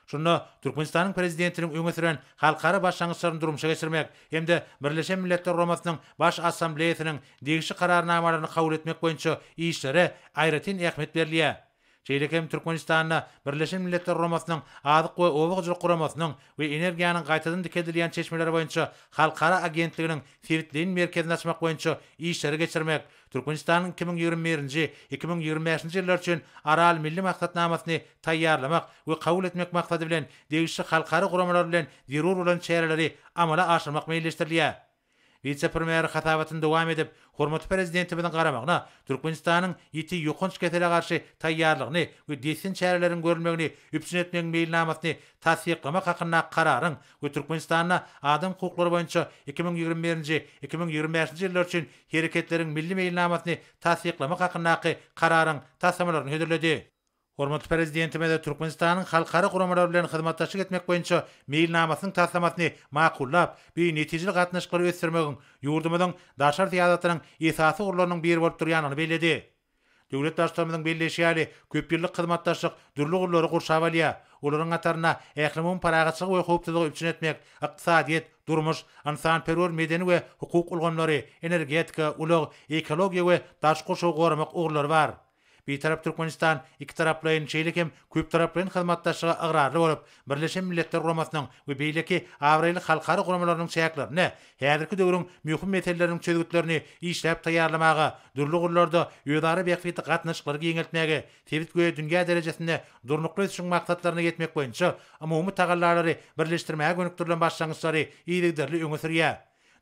Şunda Türkmenistanyň Prezidentiniň öňe süren halkara başlangyçlaryny durmuşa geçirmek hem-de Birleşen Milletler Guramasynyň Baş Assambleýasynyň degişli Kararnamalaryny kabul etmek boýunça işlere aýratyn ähmiýet berilýär. Şeýle hem Türkmenistanda Birleşen Milletler Guramasynyň Azyk we oba hojalyk guramasynyň we Energiýanyň gaýtadan dikeldilýän çeşmeleri boýunça halkara agentliginiň sebitleýin merkezini açmak boýunça işleri geçirmek, Türkmenistanyň 2021-nji, 2025-nji ýyllar üçin Aral milli maksatnamasyny taýýarlamak we kabul etmek maksady bilen degişli halkara guramalar bilen zerur bolan çäreleri amala aşyrmak meýilleşdirilýär. Wise-premýer hasabatyny dowam edip, hormatly Prezidentimiziň garamagyna Türkmenistanyň ýiti ýokanç kesele garşy taýýarlygyny we dessin çäreleriň görülmegini üpjün etmegiň meýilnamasyny tassyklamak hakyndaky Kararyň we Türkmenistanda adam hukuklary boýunça 2021-nji, 2025-nji ýyllar üçin Hereketleriň milli meýilnamasyny tassyklamak hakyndaky Kararyň taslamalaryny hödürledi. Hormatly Prezidentimiz Türkmenistanyň halkara guramalary bilen hyzmatdaşlyk etmek boýunça meýilnamasynyň taslamasyny makullap, bu netijeli gatnaşyklary ösdürmegiň ýurdumyzyň daşary syýasatynyň esasy ugurlarynyň biri bolup durýandygyny belledi. Döwlet Baştutanymyzyň belleýşi ýaly, köpýyllyk hyzmatdaşlyk dürli ugurlary gurşap alýar. Olaryň hatarynda ählumumy parahatçylygy we howpsuzlygy üpjün etmek, ykdysadyýet, durmuş, ynsanperwer, medeni we hukuk ulgamlary, energetika, ulag, ekologiýa we daşky gurşawy goramak ugurlary bar. Bitarap Türkmenistan ikitaraplaýyn, şeýle hem köptaraplaýyn hyzmatdaşlyga ygrarly bolup, Birleşen Milletler Guramasynyň we beýleki abraýly halkara guramalarynyň çäklerinde häzirki döwrüň möhüm meseleleriniň çözgütlerini işläp taýýarlamaga, dürli ugurlarda özara bähbitli gatnaşyklary giňeltmäge, sebit we dünýä derejesinde durnukly ösüşiň maksatlaryna ýetmek boýunça umumy tagallalary birleşdirmäge gönükdirilen başlangyçlary yzygiderli öňe sürýär.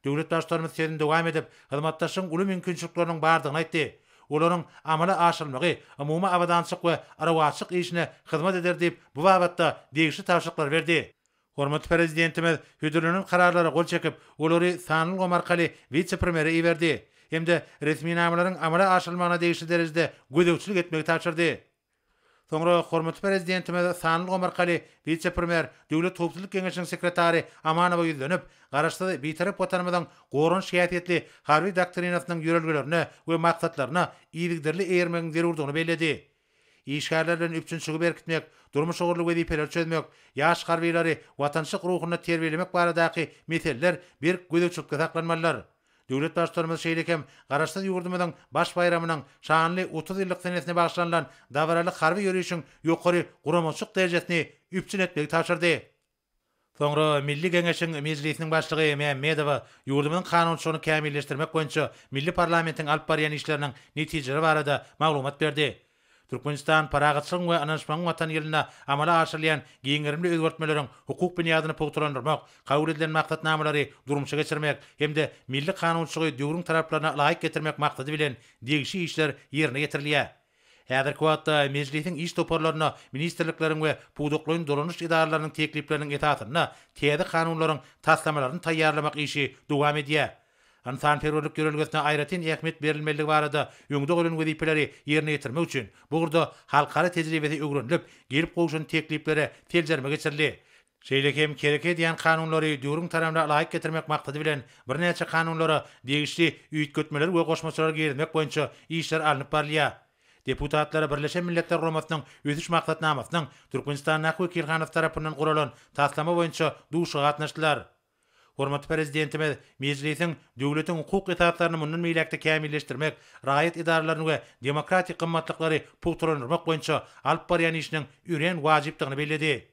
Döwlet Baştutanymyz sözüni dowam edip, hyzmatdaşlygyň uly mümkinçilikleriniň bardygyny aýtdy. Olaryň amala aşyrylmagy umumy abadançylyk we rowaçlyk işine hyzmat eder diýip, bu babatda degişli tabşyryklary berdi. Hormatly Prezidentimiz hödürlenen kararlara gol çekip, olary sanly ulgam arkaly wise-premýere iberdi hem-de resminamalaryň amala aşyrylmagyna degişli derejede gözegçilik etmegi tabşyrdy. Soňra hormatly Prezidentimiz sanly ulgam arkaly wise-premýer, Döwlet howpsuzlyk geňeşiniň sekretary Amanowa ýüzlenip, Garaşsyz, Bitarap Watanymyzyň goranyş häsiýetli Harby doktrinasynyň ýörelgelerine we maksatlaryna yzygiderli eýermegiň zerurdygyny belledi. Işgärler bilen üpjünçiligi berkitmek, durmuş ugurly wezipeleri çözmek, ýaş harbylary watançylyk ruhunda terbiýelemek baradaky meseleler berk gözegçilikde saklanmalydyr. Döwlet Baştutanymyz şeýle hem Garaşsyz ýurdumyzyň baş baýramynyň şanly 30 ýyllyk senesine bagyşlanylan dabaraly harby ýörişiň ýokary guramaçylyk derejesini üpjün etmegi tabşyrdy. Soňra Milli Geňeşiň Mejlisiniň Başlygy Mämmedowa ýurdumyzyň kanunçylygyny kämilleşdirmek boýunça milli parlamentiň alyp barýan işleriniň netijeleri barada maglumat berdi. Türkmenistan Parahatçylygyň we ynanyşmagyň Watany ýylynda amala aşyrylýan giň gerimli özgertmeleriň hukuk binýadyny pugtalandyrmak, kabul edilen maksatnamalary durmuşa geçirmek hem-de milli kanunçylygy döwrüň talaplaryna laýyk getirmek maksady bilen degişli işler ýerine ýetirilýär. Häzirki wagtda Mejlisiň iş toparlarynda ministrlikleriň we pudaklaýyn dolanyş edaralarynyň teklipleriniň esasynda täze kanunlaryň taslamalaryny taýýarlamak işi dowam edýär. Ynsanperwerlik ýörelgesine aýratyn ähmiýet berilmelidigi barada öňde goýlan wezipeleri ýerine ýetirmek üçin bu ugurda halkara tejribesi öwrenilip, gelip gowşan tekliplere seljerme geçirildi. Şeýle hem hereket edýän kanunlary döwrüň talabyna laýyk getirmek maksady bilen birnäçe kanunlara degişli üýtgetmeler we goşmaçalar girizmek boýunça işler alnyp barylýar. Deputatlar Birleşen Milletler Guramasynyň Ösüş Maksatnamasynyň Türkmenistandaky wekilhanasy tarapyndan guralan taslama boýunça duşuşyga gatnaşdylar. Hormatly Prezidentimiz Mejlisiň döwletiň hukuk esaslaryny mundan beýläk-de kämilleşdirmek, raýat edaralaryny we demokratik gymmatlyklary pugtalandyrmak boýunça alyp barýan işiniň örän wajypdygyny belledi.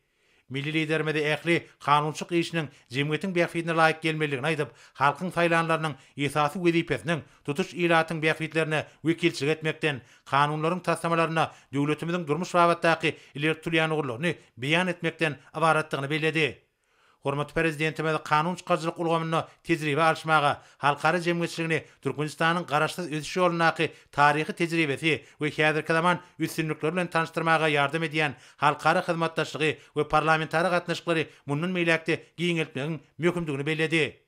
Milli Liderimiz ähli kanunçylyk işiniň jemgyýetiň bähbidine laýyk gelmelidigini aýdyp, halkyň saýlanlarynyň esasy wezipesiniň tutuş ilatyň bähbitlerine wekilçilik etmekden, kanunlaryň taslamalarynda döwletimiziň durmuş babatdaky ileri tutulýan ugurlaryny beýan etmekden ybaratdygyny belledi. Hormatly Prezidentimiz kanun çykaryjylyk ulgamynda tejribe alyşmaga, halkara jemgyýetçiligini Türkmenistanyň garaşsyz ösüş ýolundaky taryhy tejribesi we häzirki zaman üstünlikleri bilen tanyşdyrmaga ýardam edýän halkara hyzmatdaşlygy we parlamentara gatnaşyklary mundan beýläk-de giňeltmegiň möhümdigini belledi.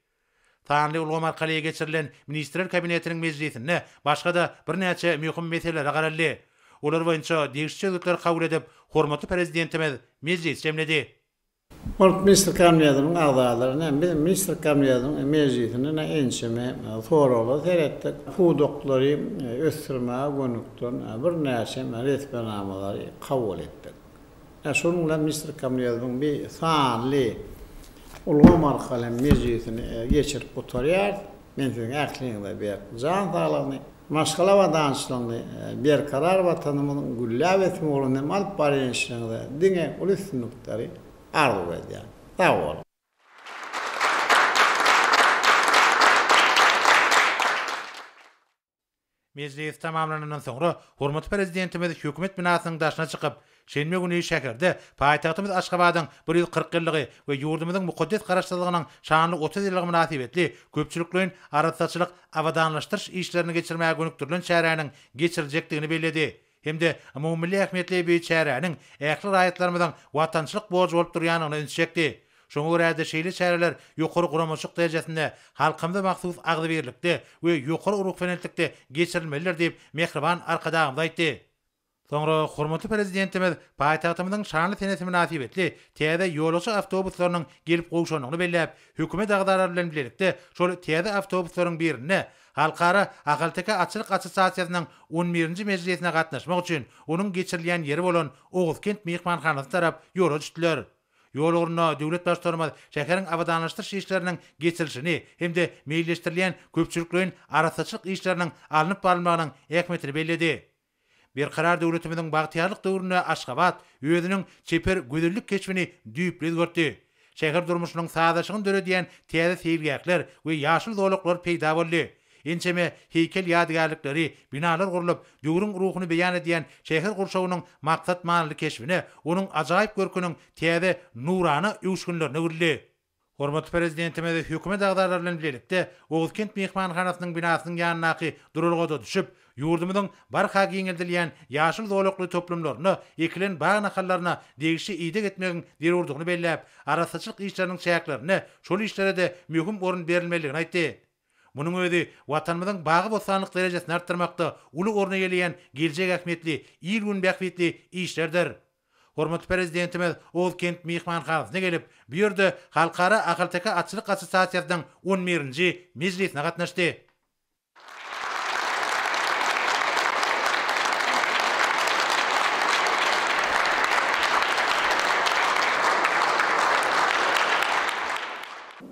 Sanly ulgam arkaly geçirilen Ministrler Kabinetiniň mejlisinde başga-da birnäçe möhüm meselelere garaldy. Olar boýunça degişli çözgütleri kabul edip, hormatly Prezidentimiz mejlisi jemledi. Hormatly Ministr Kabinetiniň agzalary, näme biz Ministr Kabinetiniň mejlisinde ençeme soraglara seretdik. Pudaklary ösdürmäge gönükdirilen birnäçe resminamalary kabul etdik. Şonuň bilen ministr Kabinetiniň bir sanly ulgam arkaly hem mejlisini geçirip gutarýarys. Men siziň ähliňize berk jan saglygyny, maşgala abadançylygyny, berkarar Watanymyzyň gülläp ösmegi ugrunda hem alyp barýan işleriňizde diňe uly üstünlikleri arzuw edýän. Sag boluň! Mejlis tamamlanandan soňra, hormatly Prezidentimiz Hökümet binasynyň daşyna çykyp, şenbe güni şäherde paýtagtymyz Aşgabadyň 140 ýyllygy we ýurdumyzyň mukaddes Garaşsyzlygynyň şanly 30 ýyllygy mynasybetli köpçülikleýin arassaçylyk abadanlaşdyryş işlerini geçirmäge gönükdirilen çäräniň geçiriljekdigini belledi hem-de umumymilli ähmiýetli bu çäräniň ähli raýatlarymyzyň watançylyk borjy bolup durýandygyna ünsi çekdi. Şoňa görä-de, şeýle çäreler ýokary guramaçylyk derejesinde, halkymyza mahsus agzybirlikde we ýokary ruhubelentlikde geçirilmelidir diýip, mähriban Arkadagymyz aýtdy. Soňra hormatly Prezidentimiz paýtagtymyzyň şanly senesi mynasybetli täze ýolagçy awtobuslarynyň gelip gowşandygyny belläp, hökümet agzalary bilen bilelikde şol täze awtobuslaryň birinde Halkara ahalteke atçylyk assosiasiýasynyň on birinji mejlisine gatnaşmak üçin onuň geçirilýän ýeri bolan Oguzkent myhmanhanasyna tarap ýola düşdüler. Ýol ugrunda döwlet Baştutanymyz şäheriň abadanlaşdyryş işleriniň geçirilişini hem-de meýilleşdirilýän köpçülikleýin arassaçylyk işleriniň alnyp barylmagynyň ähmiýetini belledi. Berkarar döwletimiziň bagtyýarlyk döwründe Aşgabat özüniň çeper gözellik keşbini düýpli özgertdi. Şäher durmuşynyň sazlaşygyny döredýän täze seýilgähler we ýaşyl zolaklar peýda boldy. Ençeme heýkel ýadygärlikleri, binalar gurlup, döwrüň ruhuny beýan edýän şäher gurşawynyň maksat-manyly keşbine, onuň ajaýyp görküniň täze nurana öwüşginlerine öwrüldi. Hormatly Prezidentimiz Hökümet agzalary bilen bilelikde Oguzkent myhmanhanasynyň binasynyň ýanyndaky duralgada düşüp, ýurdumyzyň barha giňeldilýän ýaşyl zolakly toplumlarynda ekilen bag nahallaryna degişli ideg etmegiň zerurdygyny belläp, arassaçylyk işleriniň çäklerinde şol işlere-de möhüm orun berilmelidigini aýtdy. Munuň özi Watanymyzyň bagy-bossanlyk derejesini artdyrmakda uly orun eýeleýän geljek ähmiýetli, il-gün bähbitli işlerdir. Hormatly Prezidentimiz Oguzkent myhmanhanasyna gelip, bu ýerde Halkara ahalteke atçylyk assosiasiýasynyň on birinji mejlisine gatnaşdy.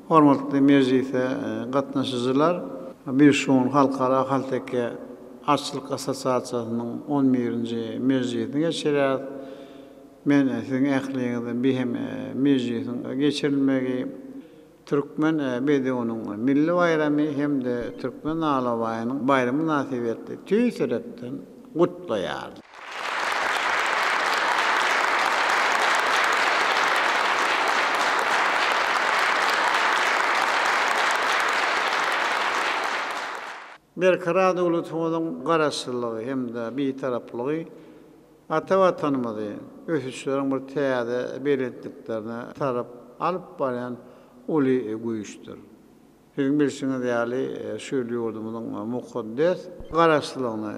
Hormatly mejlise gatnaşyjylar, biz şu gün Halkara ahalteke atçylyk assosiasiýasynyň on birinji mejlisini geçirýäris. Men siziň ähliňizi bi hem mejlisiň geçirilmegi Türkmen bedewiniň milli baýramy hem-de Türkmen alabaýynyň baýramy mynasybetli tüýs ýürekden gutlaýaryn. Berkarar döwletimiziň Garaşsyzlygy hem-de Bitaraplygy ata Watanymyzy ösüşleriň bir täze belentliklerine tarap alyp barýan uly güýçdür. Siziň bilşiňiz ýaly, şu ýyl ýurdumyzyň mukaddes Garaşsyzlygyna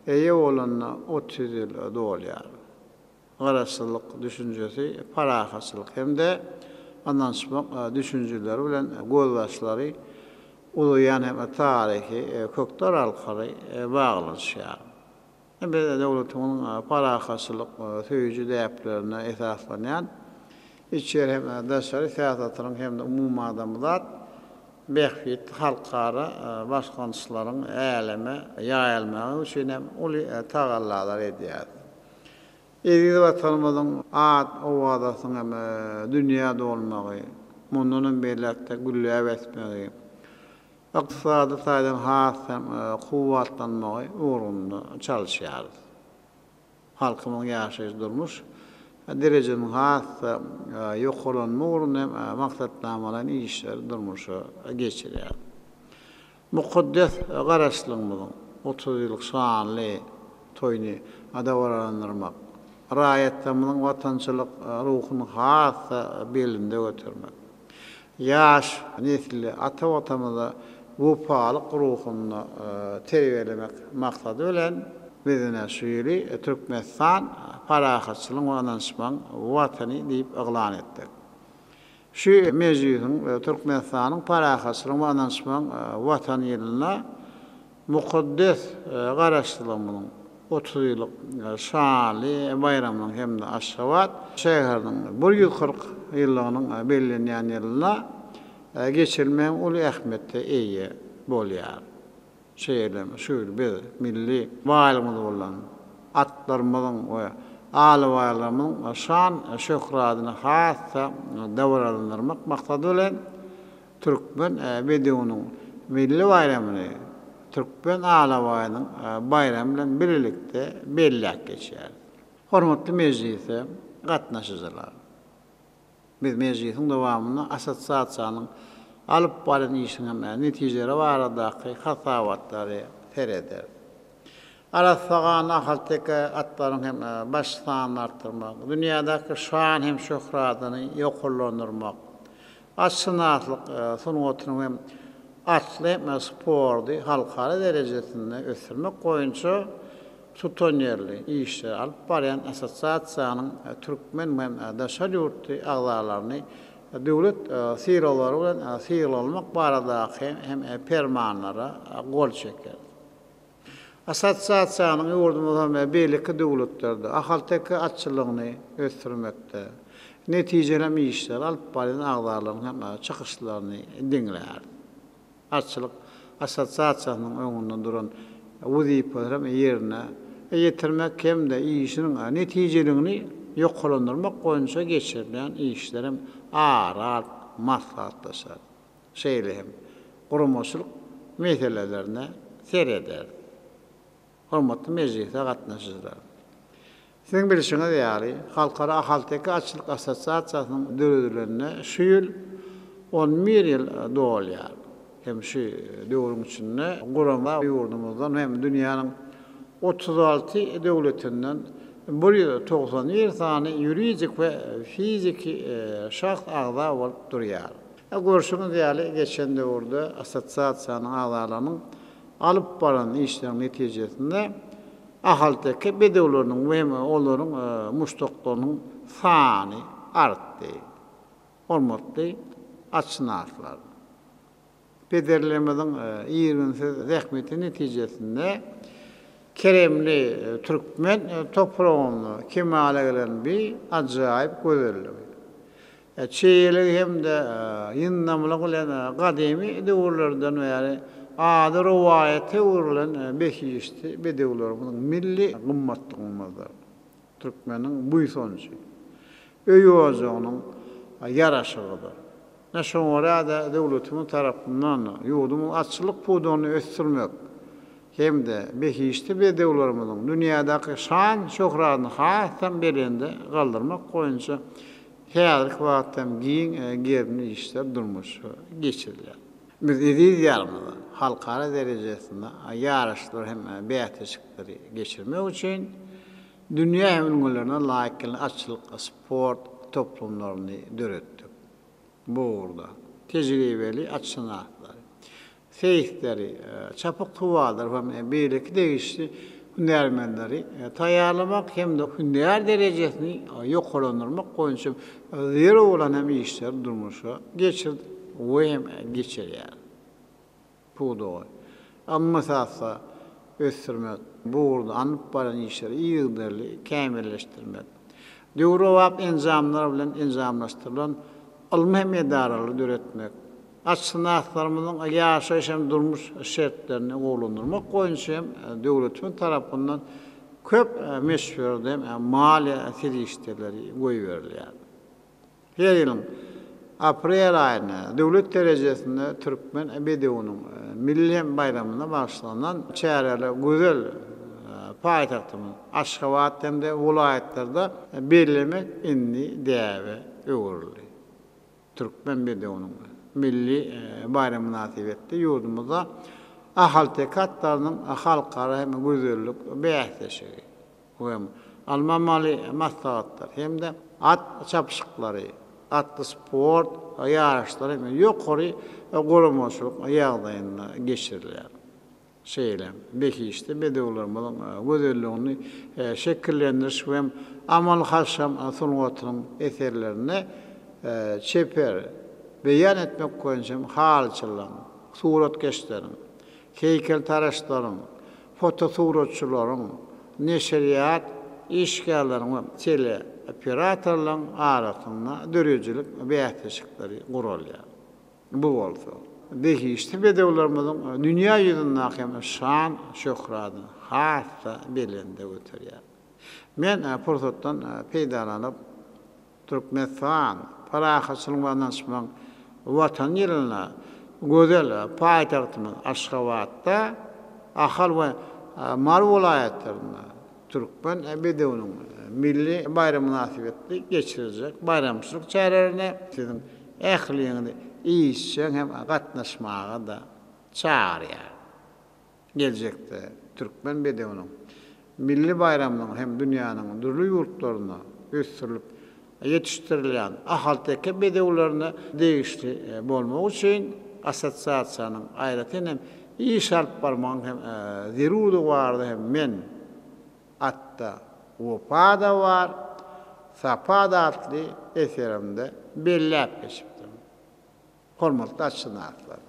eýe bolanyna 30 ýyl dolýar. Garaşsyzlyk düşünjesi parahatçylyk hem-de ynanyşmak düşünjeleri bilen gözbaşlary uzaýan hem taryhy kökler arkaly baglanyşýar. Biz döwletimiziň parahatçylyk söýüji däplerine esaslanýan içeri hem daşary syýasatynyň hem-de umumadamzat bähbitli halkara başlangyçlaryň äleme ýaýylmagy üçin hem uly tagallalar edýäris. Eziz Watanymyzyň at-owazasynyň hem dünýä dolmagy, mundan hem beýläk-de gülläp ösmegi, ykdysady taýdan has hem kuwwatlanmagy ugrunda çalyşýarys. Halkymyzyň ýaşaýyş-durmuş derejesiniň has-da ýokarlanmagy ugrunda hem maksatnamalaýyn işleri durmuşa geçirýäris. Mukaddes Garaşsyzlygymyzyň 30 ýyllyk şanly toýuny dabaralandyrmak, raýatlarymyzyň watançylyk ruhuny has-da belende götermek, ýaş nesli ata Watanymyza wepalyk ruhunda terbiýelemek maksady bilen, biz ine şu ýyly Türkmenistan parahatçylygyň we ynanyşmagyň Watany diýip yglan etdik. Şu mejlisiň Türkmenistanyň parahatçylygyň we ynanyşmagyň Watany ýylynda mukaddes Garaşsyzlygymyzyň. 30 ýyllyk şanly baýramynyň hem-de Aşgabat şäheriniň 140 ýyllygynyň bellenýän ýylynda geçirilmegi uly ähmiýete eýe bolýar. Şeýle hem şu ýyl biz milli baýlygymyz bolan atlarymyzyň we alabaýlarymyzyň şan-şöhratyny has-da dabaralandyrmak maksady bilen, Türkmen bedewiniň milli baýramyny Türkmen alabaýynyň baýramy bilen birlikde belläp geçýäris. Hormatly mejlise gatnaşyjylar! Biz mejlisiň dowamynda assosiasiýanyň alyp barýan işiniň netijeleri baradaky hasabatlary serederis. Arassa ganly ahalteke atlaryň hem baş sanyny artdyrmak, dünýädäki şan hem şöhratyny ýokarlandyrmak, atşynaslyk sungatynyň hem atly sporty halkara derejesinde ösdürmek boýunça tutanýerli işleri alyp barýan assosiasiýanyň türkmen hem daşary ýurtly agzalaryny döwlet sylaglary bilen sylaglamak baradaky hem permanlara gol çekeris. Assosiasiýanyň ýurdumyzda hem beýleki döwletlerde ahalteke atçylygyny ösdürmekde netijeli işleri alyp barýan agzalaryň hem çykyşlaryny diňläris. Atçylyk assosiasiýasynyň öňünde duran wezipeleri hem ýerine ýetirmek hem-de işiniň netijeligini ýokarlandyrmak boýunça geçirilýän işler hem ara alyp maslahatlaşar. Şeýle hem guramaçylyk meselelerine sereder. Hormatly mejlise gatnaşyjylar! Siziň bilşiňiz ýaly, Halkara ahalteke atçylyk assosiasiýasynyň döredilenine şu ýyl 11 ýyl dolýar. Hem şu döwrüň içinde gurama ýurdumyzdan hem dünýäniň 36 döwletinden 191 sany ýuridik we fiziki şahs agza bolup durýar. Görşüňiz ýaly, geçen döwürde assosiasiýanyň agzalarynyň alyp baran işleriniň netijesinde ahalteke bedewleriniň we hem olaryň muşdaklarynyň sany artdy. Hormatly atşynaslar! Pederlerimiziň irginsiz zähmeti netijesinde keremli türkmen topragynda kemala gelen bi ajaýyp gözelligi, Çeýeligi hem-de ýyndamlygy bilen gadymy döwürlerden bäri ady rowaýata öwrülen behişdi bedewlerimiziň milli gymmatlygymyzdyr. Türkmeniň buýsanjy, öý-ojagynyň ýaraşygydyr. Ine, şoňa görä-de, döwletimiz tarapyndan ýurdumyzyň atçylyk pudagyny ösdürmek hem-de behişdi bedewlerimiziň dünýädäki şan-şöhratyny hasam belende galdyrmak boýunça Häzirki wagtda hem giň gerimli işler durmuşa geçirilýär. Biz eziz Diýarymyzda halkara derejesinde ýaryşlary hem bäsleşikleri geçirmek üçin dünýä ülňülerine laýyk gelýän atçylyk sport toplumlaryny döretdik. Bu ugurda tejribeli atşynaslary, seýisleri, çapyksuwarlary we beýleki degişli hünärmenleri taýýarlamak hem-de hünär derejesini ýokarlandyrmak boýunça zerur bolan hem işleri durmuşa geçirdik we hem geçirýäris. Pudagy ylmy esasda ösdürmek, bu ugurda alnyp barýan işleri yzygiderli kämilleşdirmek, döwrebap enjamlar bilen enjamlaşdyrylan ylmy hem edaralary döretmek, Atşynaslarymyzyň ýaşaýyş hem durmuş şertlerini gowulandyrmak boýunça hem döwletimiz tarapyndan köp möçberde hem maliýe serişdeleri goýberilýär. Her ýylyň aprel aýynda döwlet derejesinde Türkmen bedewiniň milli hem baýramyna bagyşlanan çäreler gözel paýtagtymyz Aşgabat hem-de welaýatlarda bellemek indi däbe öwrüldi. Türkmen bedewiniň milli baýramy mynasybetli ýurdumyzda ahalteke atlarynyň halkara hem gözellik bäsleşigi we alma-maly maslahatlar hem-de at çapyşyklary, atly sport ýaryşlary hem ýokary guramaçylyk ýagdaýynda geçirilýär. Şeýle behişdi bedewlerimiziň gözelligini şekillendiriş we amaly-haşam sungatynyň eserlerinde çeper beýan etmek boýunça hem halyçylaryň, suratkeşleriň, heýkeltaraşlaryň, fotosuratçylaryň, neşirýat işgärleriniň we teleoperatorlaryň arasynda döredijilik bäsleşikleri guralýar. Bu bolsa, behişdi bedewlerimiziň dünýä ýüzündäki hem şan-şöhratyny has-da belende göterýär. Men pursatdan peýdalanyp, Türkmenistan, parahatçylygyň we ynanyşmagyň Watany ýylynda gözel paýtagtymyz Aşgabatda, Ahal we Mary welaýatlarynda Türkmen bedewiniň milli baýramy mynasybetli geçiriljek baýramçylyk çärelerine siziň ähliňizi işjeň hem gatnaşmaga-da çagyrýar. Geljekde türkmen bedewiniň milli baýramynyň hem dünýäniň dürli ýurtlarynda ösdürilip ýetişdirilýän ahalteke bedewlerine degişli bolmagy üçin assosiasiýanyň aýratyn hem iş alyp barmagyň hem zerurdygy barada hem men Atda wepa-da bar, sapa-da atly eserimde belläp geçipdim. Hormatly atşynaslar!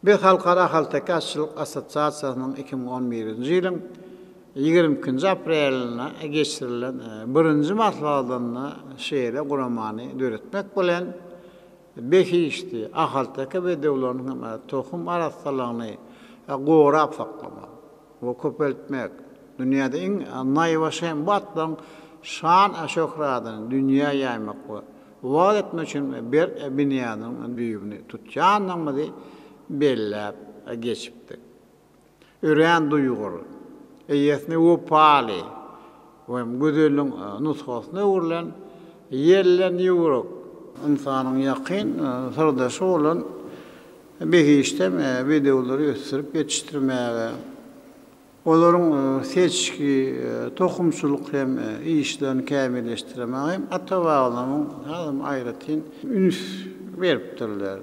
Biz Halkara ahalteke atçylyk assosiasiýasynyň 2011-nji ýylyň 22-nji aprelinde geçirilen birinji maslahatynda şeýle guramany döretmek bilen, behişdi ahalteke bedewleriniň hem tohum arassalygyny gorap saklamak we köpeltmek, dünýäde iň naýbaşy hem bu atlaryň şan-şöhratyny dünýä ýaýmak we wagyz etmek üçin berk binýadynyň düýbüni tutýandygymyzy belläp geçipdik. Örän duýgur, eýesine wepaly we gözelligiň nusgasyna öwrülen ýelden ýüwrük, ynsanyň ýakyn syrdaşy bolan behişdem bedewleri ösdürip ýetişdirmäge, Olaryň seçgi, tohumçylyk hem işlerini kämilleşdirmäge hem ata-babalarymyň hasam aýratyn üns beripdirler.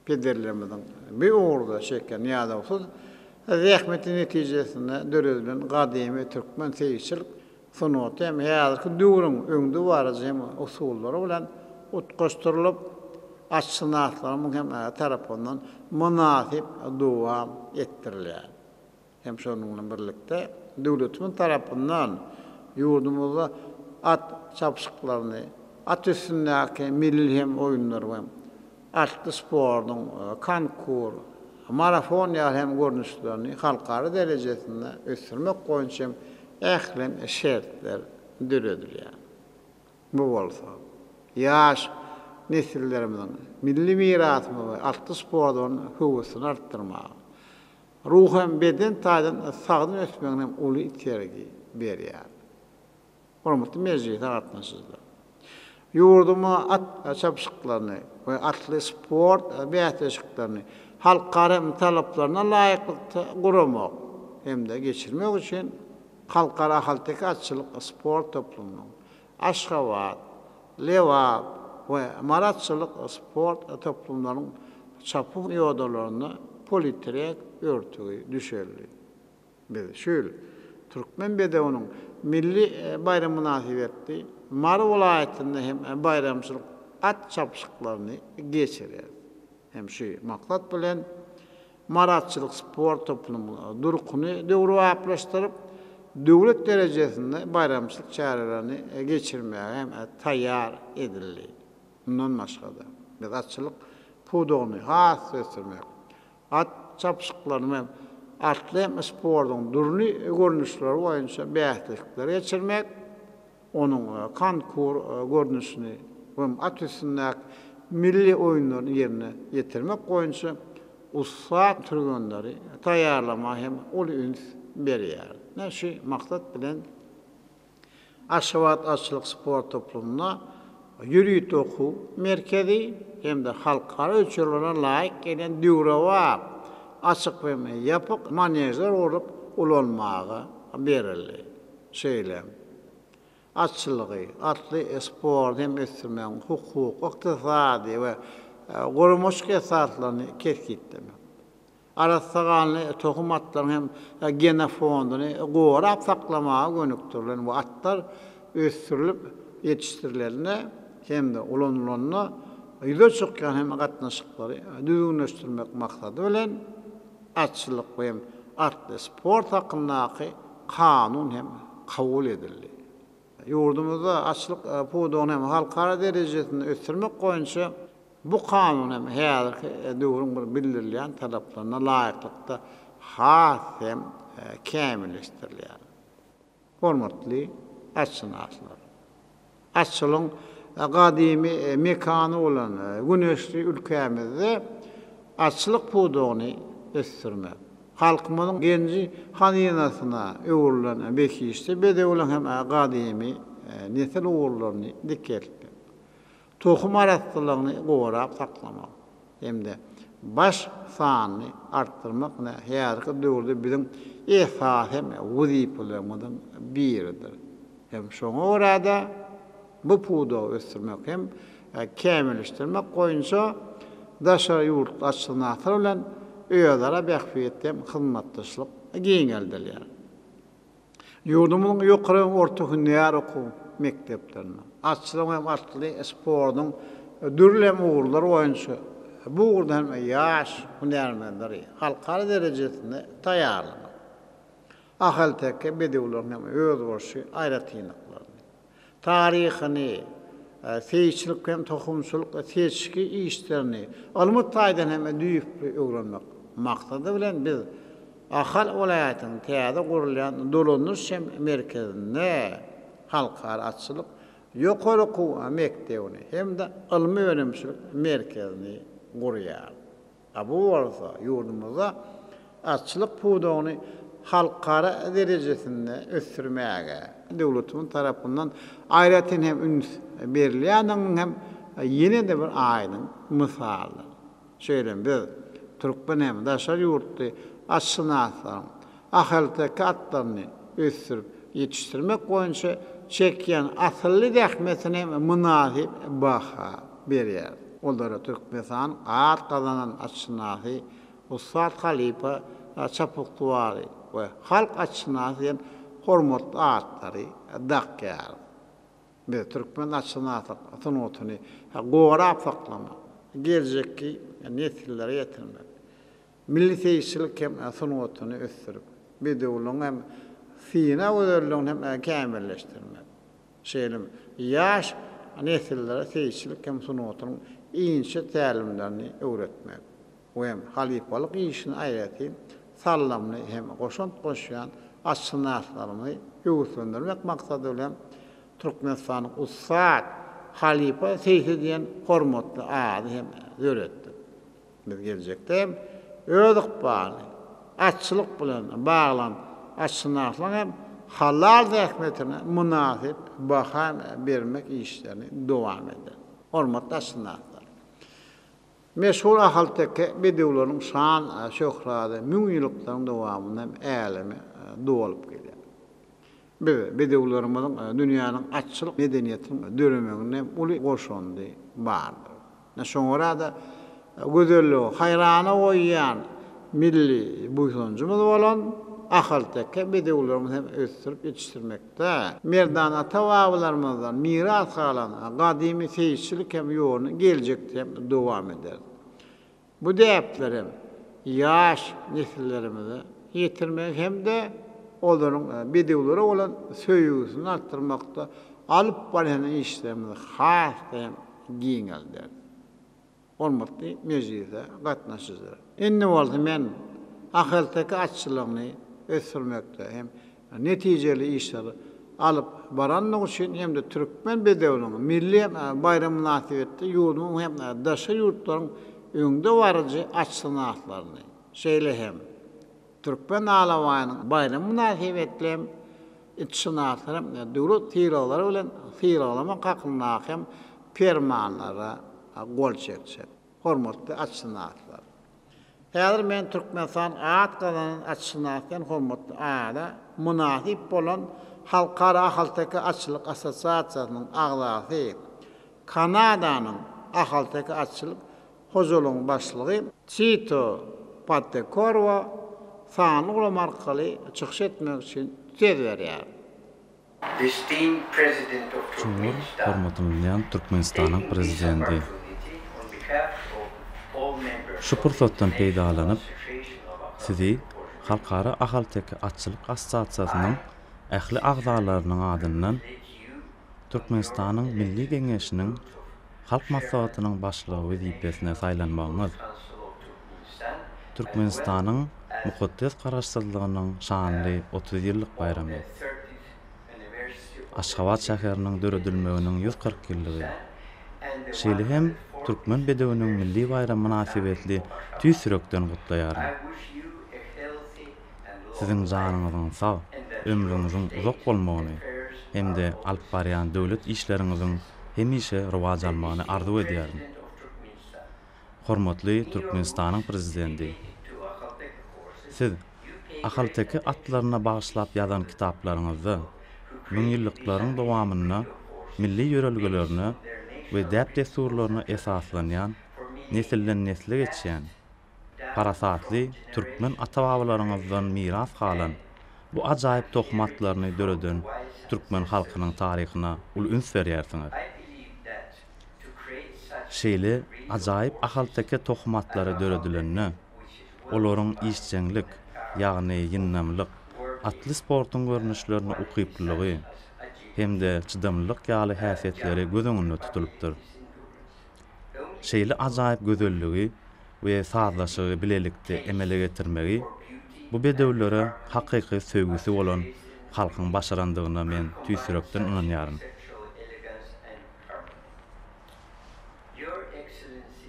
Pederlerimiziň bu ugurda çeken ýadawsyz zähmeti netijesinde döredilen gadymy türkmen seýisçilik sungaty hem häzirki döwrüň öňdebaryjy hem usullary bilen utgaşdyrylyp, atşynaslarymyň hem tarapyndan mynasyp dowam etdirilýär. Hem şonuň bilen birlikde, döwletimiz tarapyndan ýurdumyzda at çapyşyklaryny, at üstündäki milli hem oýunlary we atly sportuň konkur, marafon ýaly hem görnüşlerini halkara derejesinde ösdürmek boýunça hem ähli şertler döredilýär. Bu bolsa, ýaş nesillerimiziň milli mirasymyza we atly sporta bolan höwesini artdyrmaga, Ruhy hem beden taýdan sagdyn ösmegine hem uly itergi berýär. Hormatly mejlise gatnaşyjylar! Ýurdumyzda at çapyşyklaryny we atly sport bäsleşiklerini halkara talaplaryna laýyklykda guramak hem-de geçirmek üçin Halkara ahalteke atçylyk sport toplumynyň, Aşgabat, Lebap we Mary atçylyk sport toplumlarynyň çapuw ýodalarynda politrek örtügi düşeldi. Biz şu ýyl Türkmen bedewiniň milli baýramy mynasybetli Mary welaýatynda hem baýramçylyk at çapyşyklaryny geçireris. Hem şu maksat bilen Mary atçylyk sport toplumynyň durkuny döwrebaplaşdyryp, döwlet derejesinde baýramçylyk çärelerini geçirmäge hem taýýar edildi. Mundan başga-da, biz atçylyk pudagyny has ösdürmek, at çapyşyklaryny we atly hem sportuň dürli görnüşleri boýunça bäsleşikleri geçirmek, onuň konkur görnüşini we at üstündäki milli oýunlaryny ýerine ýetirmek boýunça ussat türgenleri taýýarlamaga hem uly üns berýär. Ine, şu maksat bilen Aşgabat atçylyk sport toplumynda ýörite okuw merkezi hem-de halkara ölçeglerine laýyk gelýän döwrebap açyk we ýapyk manežler gurlup ulanmaga berildi. Şeýle atçylygy, atly sporty hem ösdürmegiň hukuk, ykdysady we guramaçylyk esaslaryny kesgitlemek, arassa ganly tohum atlaryň hem genofondyny gorap saklamaga gönükdirilen we atlar ösdürilip ýetişdirilende hem-de ulanylanda ýüze çykýan hem gatnaşyklary düzgünleşdirmek maksady bilen, Atçylyk we atly sport hakyndaky kanun hem. kabul edildi. Ýurdumyzda atçylyk pudagyny hem halkara derejesinde ösdürmek boýunça bu kanun hem häzirki döwrüň bir bildirilýän talaplaryna laýyklykda has hem kämilleşdirilýär. Hormatly atşynaslar! Atçylygyň gadymy mekany bolan güneşli ülkämizde atçylyk pudagyny ösdürmek, halkymyzyň genji-hazynasyna öwrülen behişdi bedewleriň hem gadymy nesil ugurlaryny dikeltmek, tohum arassalygyny gorap saklamak hem-de baş sanyny artdyrmak ine häzirki döwürde biziň esasy hem wezipelerimiziň biridir. Hem şoňa görä-de, bu pudagy ösdürmek hem kämilleşdirmek boýunça daşary ýurtly atşynaslar bilen özara bähbitli hem hyzmatdaşlyk giňeldilýär. Ýurdumyzyň ýokary hem orta hünär okuw mekdeplerinde atçylygyň hem atly sportuň dürli hem ugurlary boýunça bu ugurda hem ýaş hünärmenleri halkara derejesinde taýýarlamak, ahalteke bedewleriniň hem özboluşly aýratynlyklaryny, taryhyny, seýisçilik hem tohumçylyk seçgi işlerini ylmy taýdan hem düýpli öwrenmek maksady bilen biz Ahal welaýatynyň täze gurulýan dolandyryş hem merkezinde Halkara atçylyk ýokary okuw mekdebini hem-de ylmy-önümçilik merkezini gurýarys. A bu bolsa ýurdumyzda atçylyk pudagyny halkara derejesinde ösdürmäge döwletimiz tarapyndan aýratyn hem üns berilýändiginiň hem ýene-de bir aýdyň mysalydyr. Şeýle hem biz, türkmen hem daşary ýurtly atşynaslaryň ahalteke atlaryny ösdürip ýetişdirmek boýunça çekýän asylly zähmetine hem mynasyp baha berýäris. Olara Türkmenistanyň at gazanan atşynasy, ussat halypa çapyksuwary we halk atşynasy diýen hormatly atlary dakýarys. Biz türkmen atşynaslyk sungatyny gorap saklamak, geljekki nesillere ýetirmek, milli seýisçilik hem sungatyny ösdürip, bedewligiň hem syna gözelligini hem kämilleşdirmek, şeýle hem ýaş nesillere seýisçilik hem sungatynyň inçe tälimlerini öwretmek we hem halypalyk işine aýratyn saldamly hem goşant goşýan atşynaslarymyzy höweslendirmek maksady bilen Türkmenistanyň ussat halypa seýsi diýen hormatly ady hem döretdik. Biz geljekde hem öz ykbalyny atçylyk bilen baglan atşynaslaryň hem halal zähmetine mynasyp baha bermek işlerini dowam ederis. Hormatly atşynaslar! Meşhur ahalteke bedewleriniň şan-şöhraty müňýyllyklaryň dowamynda hem äleme dolup gelýär. Biz bedewlerimiziň dünýäniň atçylyk medeniýetiniň döremeginde hem uly goşandy bardyr. Ine, şoňa görä-de, gözelligi haýrana goýýan milli buýsanjymyz bolan ahalteke bedewlerimizi hem ösdürip ýetişdirmekde merdana ata-babalarymyzdan miras galan gadymy seýisçilik hem ýoluny geljekde hem dowam ederis. Bu däpleri hem ýaş nesillerimize ýetirmegi hem-de olaryň bedewlere bolan söýgüsini artdyrmakda alyp barýan işlerimizi has-da hem giňelderis. Hormatly mejlise gatnaşyjylar! Indi bolsa men ahalteke atçylygyny ösdürmekde hem netijeli işleri alyp barandygy üçin hem-de türkmen bedewiniň milli baýramy mynasybetli ýurdumyzyň hem daşary ýurtlaryň öňdebaryjy atşynaslaryny, şeýle hem türkmen alabaýynyň baýramy mynasybetli hem itşynaslary hem döwlet sylaglary bilen sylaglamak hakyndaky hem permanlara gol çekjek. Hormatly atşynaslar! Häzir men Türkmenistan at gazanan atşynas diýen hormatly ada mynasyp bolan Halkara ahalteke atçylyk assosiasiýasynyň agzasy, Kanadanyň ahalteke atçylyk hojalygyň başlygy Çito Pattekorwa sanly ulgam arkaly çykyş etmek üçin söz berýärin. Çuňňur hormatlanylýan Türkmenistanyň Prezidenti! Şu pursatdan peýdalanyp, Sizi Halkara ahalteke atçylyk assosiasiýasynyň. ähli agzalarynyň adyndan Türkmenistanyň Milli Geňeşiniň Halk Maslahatynyň Başlygy wezipesine saýlanmagyňyz, Türkmenistanyň mukaddes Garaşsyzlygynyň şanly 30 ýyllyk baýramy, Aşgabat şäheriniň döredilmeginiň 140 ýyllygy, şeýle hem Türkmen bedewiniň milli baýramy mynasybetli tüýs ýürekden gutlaýaryn. Siziň janyňyzyň sag, ömrüňiziň uzak bolmagyny hem-de alyp barýan döwlet işleriňiziň hemişe rowaç almagyny arzuw edýärin. Hormatly Türkmenistanyň Prezidenti! Siz ahalteke atlaryna bagyşlap ýazan kitaplaryňyzda müňýyllyklaryň dowamynda milli ýörelgelerine we däp-dessurlaryna esaslanýan, nesilden-nesle geçýän, parasatly türkmen ata-babalaryňyzdan miras galan bu ajaýyp tohum atlaryny döreden türkmen halkynyň taryhyna uly üns berýärsiňiz. Şeýle ajaýyp ahalteke tohum atlary döredilende, olaryň işjeňlik, ýagny ýyndamlyk, atly sportuň görnüşlerine ukyplylygy hem-de çydamlylyk ýaly häsiýetleri göz öňünde tutulypdyr. Şeýle ajaýyp gözelligi we sazlaşygy bilelikde emele getirmegi bu bedewlere hakyky söýgüsi bolan halkyň başarandygyna men tüýs ýürekden ynanýaryn.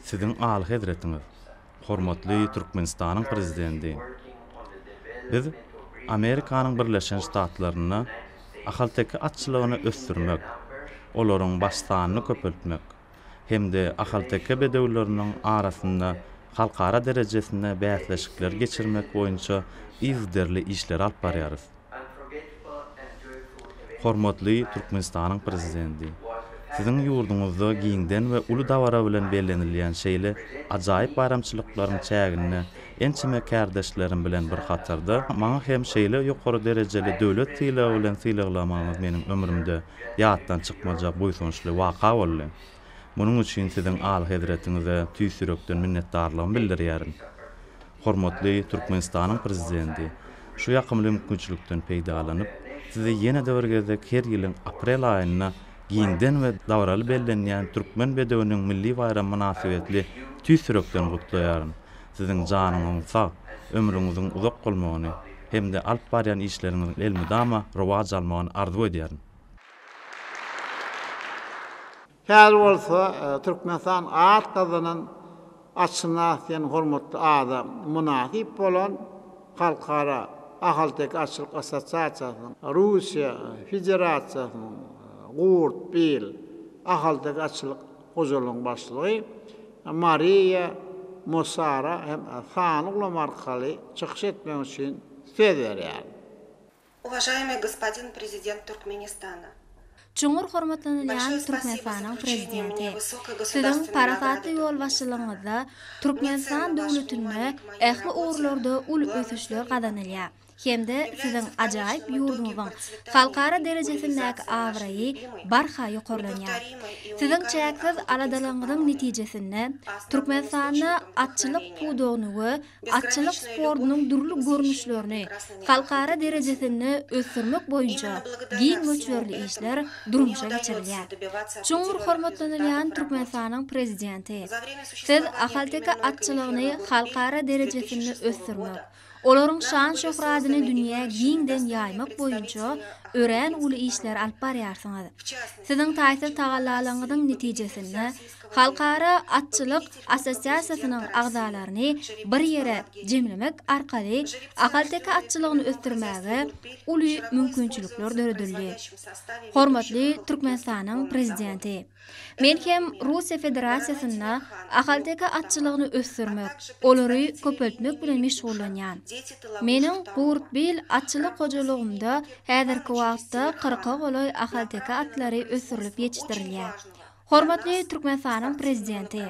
Siziň Alyhezretiňiz, hormatly Türkmenistanyň Prezidenti, biz Amerikanyň Birleşen Ştatlarynda ahalteke atçylygyny ösdürmek, olaryň baş sanyny köpeltmek hem-de ahalteke bedewleriniň arasynda halkara derejesinde bäsleşikleri geçirmek boýunça yzygiderli işleri alyp barýarys. Hormatly Türkmenistanyň Prezidenti, Siziň ýurduňyzda giňden we uly dabara bilen bellenilýän şeýle ajaýyp baýramçylyklaryň çäginde ençeme kärdeşlerim bilen bir hatarda, maňa hem şeýle ýokary derejeli döwlet sylagy bilen sylaglamagyňyz meniň ömrümde ýatdan çykmajak buýsançly waka boldy. Munuň üçin Siziň Alyhezretiňize tüýs ýürekden minnetdarlygymy bildirýärin. Hormatly Türkmenistanyň Prezidenti, şu ýakymly mümkinçilikden peýdalanyp, Sizi ýene-de bir gezek her ýylyň aprel aýynda giňden we dabaraly bellenýän Türkmen bedewiniň milli baýramy mynasybetli tüýs ýürekden gutlaýaryn. Siziň janyňyzyň sag, ömrüňiziň uzak bolmagyny hem-de alyp barýan işleriňiziň elmydama rowaç almagyny arzuw edýärin. Häzir bolsa Türkmenistan at gazanan atşynas diýen hormatly ada mynasyp bolan Halkara ahalteke atçylyk assosiasiýasynyň, Russiýa Federasiýasynyň Gurt bil ahalteke atçylyk hojalygynyň başlygy Mariýa Mosara hem sanly ulgam arkaly çykyş etmek üçin söz berýär. Uvažaemyý gospodin Prezident Türkmenistana! Çuňňur hormatlanylýan Türkmenistanyň Prezidenti! Siziň parasatly ýolbaşçylygyňyzda Türkmenistan döwletinde ähli ugurlarda uly ösüşler gazanylýar hem-de Siziň ajaýyp ýurduňyzyň halkara derejesindäki abraýy barha ýokarlanýar. Siziň çäksiz aladalaryňyzyň netijesinde Türkmenistanda atçylyk pudagyny we atçylyk sportunyň dürli görnüşlerini halkara derejesinde ösdürmek boýunça giň möçberli işler durmuşa geçirilýär. Çuňňur hormatlanylýan Türkmenistanyň Prezidenti, Siz ahalteke atçylygyny halkara derejesinde ösdürmek, olaryň şan-şöhratyny dünýä giňden ýaýmak boýunça örän uly işleri alyp barýarsyňyz. Siziň taýsyz tagallalaryňyzyň netijesinde Halkara atçylyk assosiasiýasynyň agzalaryny bir ýere jemlemek arkaly ahalteke atçylygyny ösdürmäge uly mümkinçilikler döredildi. Hormatly Türkmenistanyň Prezidenti! Men hem Russiýa Federasiýasynda ahalteke atçylygyny ösdürmek, olary köpeltmek bilen meşgullanýan. Meniň Gurtbil atçylyk hojalygymda häzirki wagtda kyrka golaý ahalteke atlary ösdürilip ýetişdirilýär. Hormatly Türkmenistanyň Prezidenti!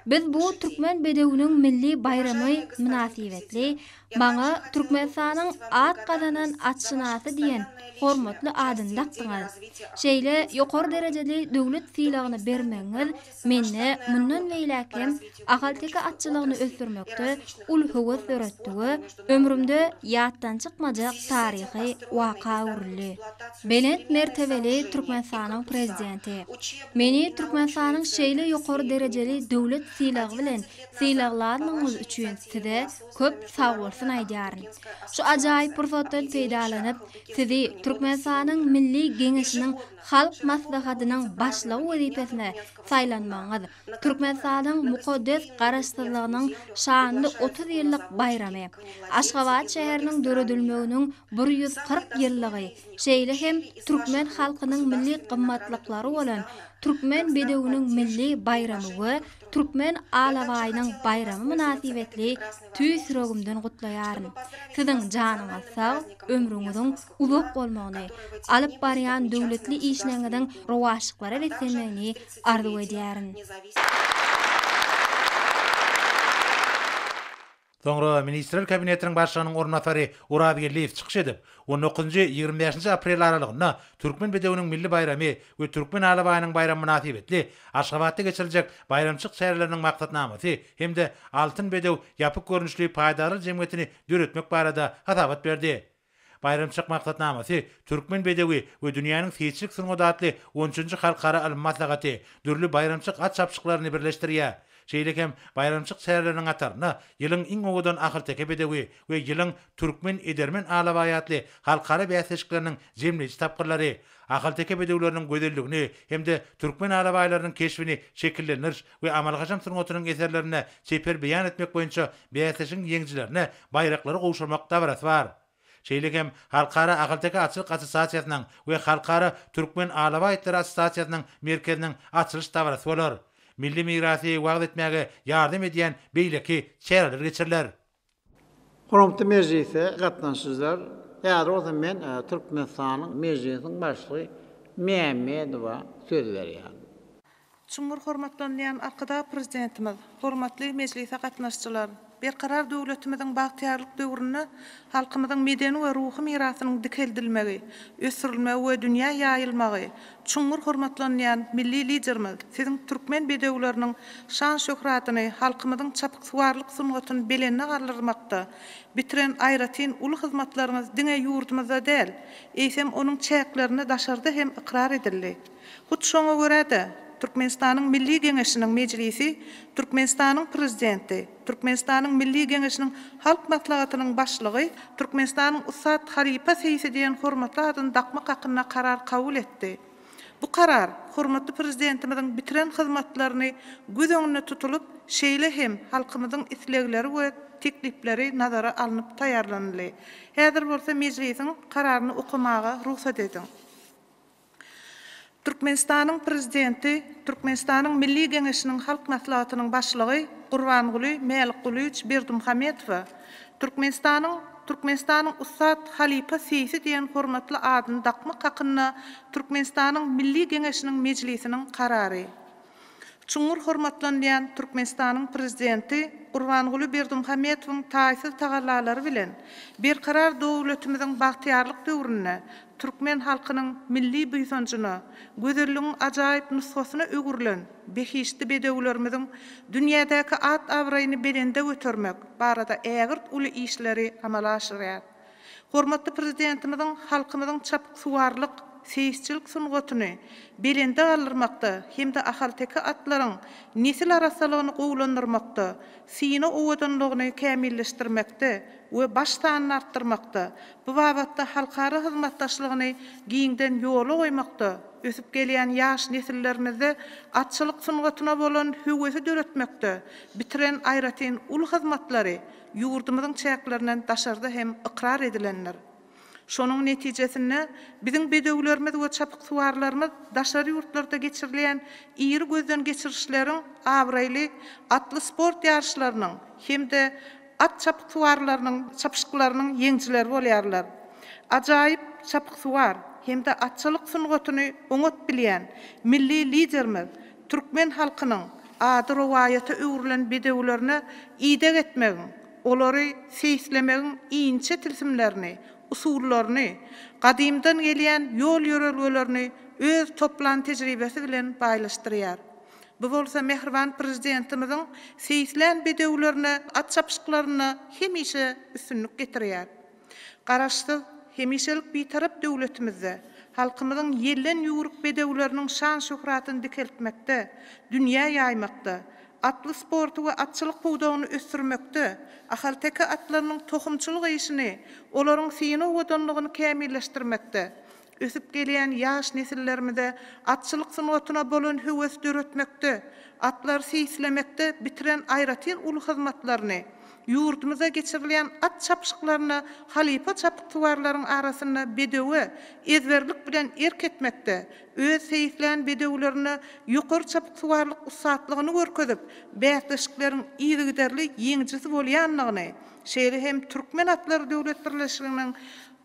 Biz bu Türkmen bedewiniň milli baýramy mynasybetli maňa Türkmenistanyň at gazanan atşynasy diýen hormatly adyny dakdyňyz. Şeýle ýokary derejeli döwlet sylagyny bermegiňiz mende mundan beýläk hem ahalteke atçylygyny ösdürmekde uly höwes döretdi we ömrümde ýatdan çykmajak taryhy waka öwrüldi. Belent mertebeli Türkmenistanyň Prezidenti, meni Türkmenistanyň şeýle ýokary derejeli döwlet sylagy bilen sylaglanlygyňyz üçin Size köp sagbolsun aýdýaryn. Şu ajaýyp pursatdan peýdalanyp, Sizi Türkmenistanyň Milli Geňeşiniň Halk Maslahatynyň Başlygy wezipesine saýlanmagyňyz, Türkmenistanyň mukaddes Garaşsyzlygynyň şanly 30 ýyllyk baýramy, Aşgabat şäheriniň döredilmeginiň 140 ýyllygy, şeýle hem türkmen halkynyň milli gymmatlyklary bolan Türkmen bedewiniň milli baýramy we Türkmen alabaýynyň baýramy mynasybetli tüýs ýüregimden gutlaýaryn. Siziň janyňyz sag, ömrüňiziň uzak bolmagyny, alyp barýan döwletli işleriňiziň rowaçlyklara beslenmegini arzuw edýärin. Soňra Ministrler Kabinetiniň Başlygynyň orunbasary Oraz Geldiýew çykyş edip, on dokuzynjy, 25 bäşinji aprel aralygynda Türkmen bedewiniň milli baýramy we Türkmen alabaýynyň baýramy mynasybetli Aşgabatda geçiriljek baýramçylyk çäreleriniň maksatnamasy hem-de Altyn bedew ýapyk görnüşli paýdarlar jemgyýetini döretmek barada hasabat berdi. Baýramçylyk maksatnamasy Türkmen bedewi we dünýäniň seýisçilik sungaty atly on üçünji halkara ylmy maslahaty, dürli baýramçylyk at çapyşyklaryny birleşdirýär. Şeýle hem baýramçylyk çäreleriniň hatarynda Ýylyň iň owadan ahalteke bedewi we Ýylyň türkmen edermen alabaýy atly halkara bäsleşikleriniň jemleýji tapgyrlary, ahalteke bedewleriniň gözelligini hem-de türkmen alabaýlarynyň keşbini şekillendiriş we amaly-haşam sungatynyň eserlerinde çeper beýan etmek boýunça bäsleşigiň ýeňijilerine baýraklary gowşurmak dabarasy bar. Şeýle hem Halkara ahalteke atçylyk assosiasiýasynyň we Halkara türkmen alabaý itleri assosiasiýasynyň merkeziniň açylyş dabarasy bolar. Milli mirasy wagyz etmäge ýardam edýän beýleki çäreler geçiriler. Hormatly mejlise gatnaşyjylar, häzir bolsa men Türkmenistanyň Mejlisiniň Başlygy Mämmedowa söz berýärin. Çuňňur hormatlanylýan Arkadag Prezidentimiz, hormatly mejlise gatnaşyjylar! Berkarar döwletimiziň bagtyýarlyk döwründe halkymyzyň medeni we ruhy mirasynyň dikeldilmegi, ösdürilmegi we dünýä ýaýylmagy, çuňňur hormatlanylýan Milli Liderimiz Siziň türkmen bedewleriniň şan-şöhratyny, halkymyzyň çapyksuwarlyk sungatyny belende galdyrmakda bitiren aýratyn uly hyzmatlaryňyz diňe ýurdumyzda däl, eýsem, onuň çäklerinde daşarda hem ykrar edildi. Hut şoňa görä-de, Türkmenistanyň Milli Geňeşiniň Mejlisi Türkmenistanyň Prezidenti, Türkmenistanyň Milli Geňeşiniň Halk Maslahatynyň Başlygy, Türkmenistanyň ussat halypa seýsi diýen hormatly adyny dakmak hakynda Karar kabul etdi. Bu Karar hormatly Prezidentimiziň bitiren hyzmatlaryny göz öňünde tutulyp, şeýle hem halkymyzyň islegleri we teklipleri nazara alnyp taýýarlanyldy. Häzir bolsa Mejlisiň Kararyny okamaga rugsat ediň. Türkmenistanyň Prezidenti, Türkmenistanyň Milli Geňeşiniň Halk Maslahatynyň Başlygy Gurbanguly Mälikgulyýewiç Berdimuhamedowa Türkmenistanyň Türkmenistanyň ussat halypa seýsi diýen hormatly adyny dakmak hakynda Türkmenistanyň Milli Geňeşiniň Mejlisiniň Karary. Çuňňur hormatlanylýan Türkmenistanyň Prezidenti Gurbanguly Berdimuhamedowyň taýsyz tagallalary bilen Berkarar döwletimiziň bagtyýarlyk döwründe türkmen halkynyň milli buýsanjyna, gözelligiň ajaýyp nusgasyna öwrülen behişdi bedewlerimiziň dünýädäki at-abraýyny belende götermek barada ägirt uly işleri amala aşyrýar. Hormatly Prezidentimiziň halkymyzyň çapyksuwarlyk, seýisçilik sungatyny belende galdyrmakda hem-de ahalteke atlaryň nesil arassalygyny gowulandyrmakda, syna owadanlygyny kämilleşdirmekde we baş sanyny artdyrmakda, bu babatda halkara hyzmatdaşlygyny giňden ýola goýmakda, ösüp gelýän ýaş nesillerimizde atçylyk sungatyna bolan höwesi döretmekde bitiren aýratyn uly hyzmatlary ýurdumyzyň çäklerinden daşarda hem ykrar edilendir. Şonuň netijesinde, biziň bedewlerimiz we çapyksuwarlarymyz daşary ýurtlarda geçirilýän iri gözden geçirişleriň, abraýly atly sport ýaryşlarynyň hem-de at çapyksuwarlarynyň çapyşyklarynyň ýeňijileri bolýarlar. Ajaýyp çapyksuwar hem-de atçylyk sungatyny oňat bilýän milli Liderimiz türkmen halkynyň. ady rowaýata öwrülen bedewlerine ideg etmegiň, olary seýislemegiň inçe tilsimlerini, usullaryny, gadymdan gelýän ýol-ýörelgelerini öz toplan tejribesi bilen baýlaşdyrýar. Bu bolsa mähriban Prezidentimiziň seýislän bedewlerine at çapyşyklarynda hemişe üstünlik getirýär. Garaşsyz, hemişelik Bitarap döwletimizde halkymyzyň ýelden ýüwrük bedewleriniň şan-şöhratyny dikeltmekde, dünýä ýaýmakda, atly sporty we atçylyk pudagyny ösdürmekde, ahalteke atlarynyň tohumçylyk işini, olaryň syny owadanlygyny kämilleşdirmekde, ösüp gelýän ýaş nesillerimize atçylyk sungatyna bolan höwesi döretmekde, atlary seýislemekde bitiren aýratyn uly hyzmatlaryny, ýurdumyzda geçirilýän at çapyşyklarynda halypa çapyksuwarlaryň arasynda bedewe ezberlik bilen erk etmekde, öz seýislän bedewlerinde ýokary çapyksuwarlyk ussatlygyny görkezip, bäsleşikleriň yzygiderli ýeňijisi bolýandygyny, şeýle hem Türkmen atlary döwlet birleşiginiň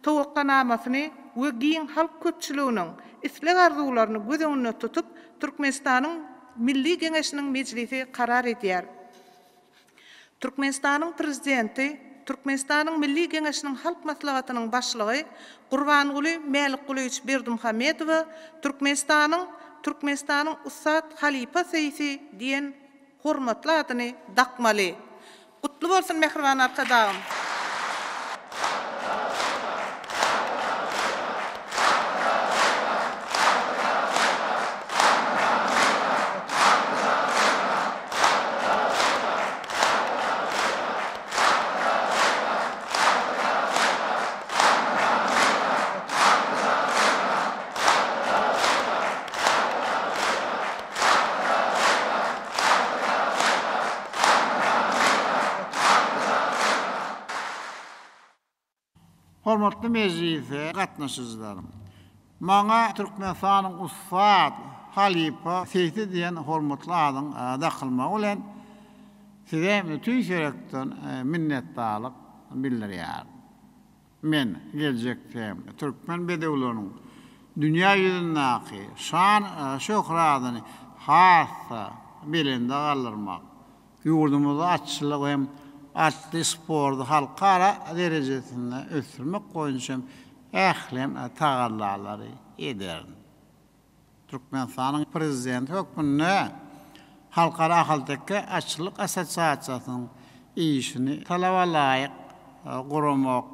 towakganamasyny we giň halk köpçüliginiň isleg-arzuwlaryny göz öňünde tutup, Türkmenistanyň Milli Geňeşiniň Mejlisi karar edýär. Türkmenistanyň Prezidenti, Türkmenistanyň Milli Geňeşiniň Halk Maslahatynyň Başlygy Gurbanguly Mälikgulyýewiç Berdimuhamedowa Türkmenistanyň Türkmenistanyň ussat halypa seýsi diýen hormatly adyny dakmaly. Gutly bolsun mähriban Arkadagym! Hormatly mejlise gatnaşyjylar! Maňa Türkmenistanyň ussat halypa seýsi diýen hormatly adyň dakylmagy bilen size tüýs ýürekden minnetdarlyk bildirýärin. Men geljekde türkmen bedewleriniň dünýä ýüzündäki şan-şöhratyny has-da belende galdyrmak, ýurdumyzda atçylygy hem atly sporty halkara derejesinde ösdürmek boýunça ähli tagallalary ederin. Türkmenistanyň Prezidenti hökmünde Halkara ahalteke atçylyk assosiasiýasynyň işini talaba laýyk guramak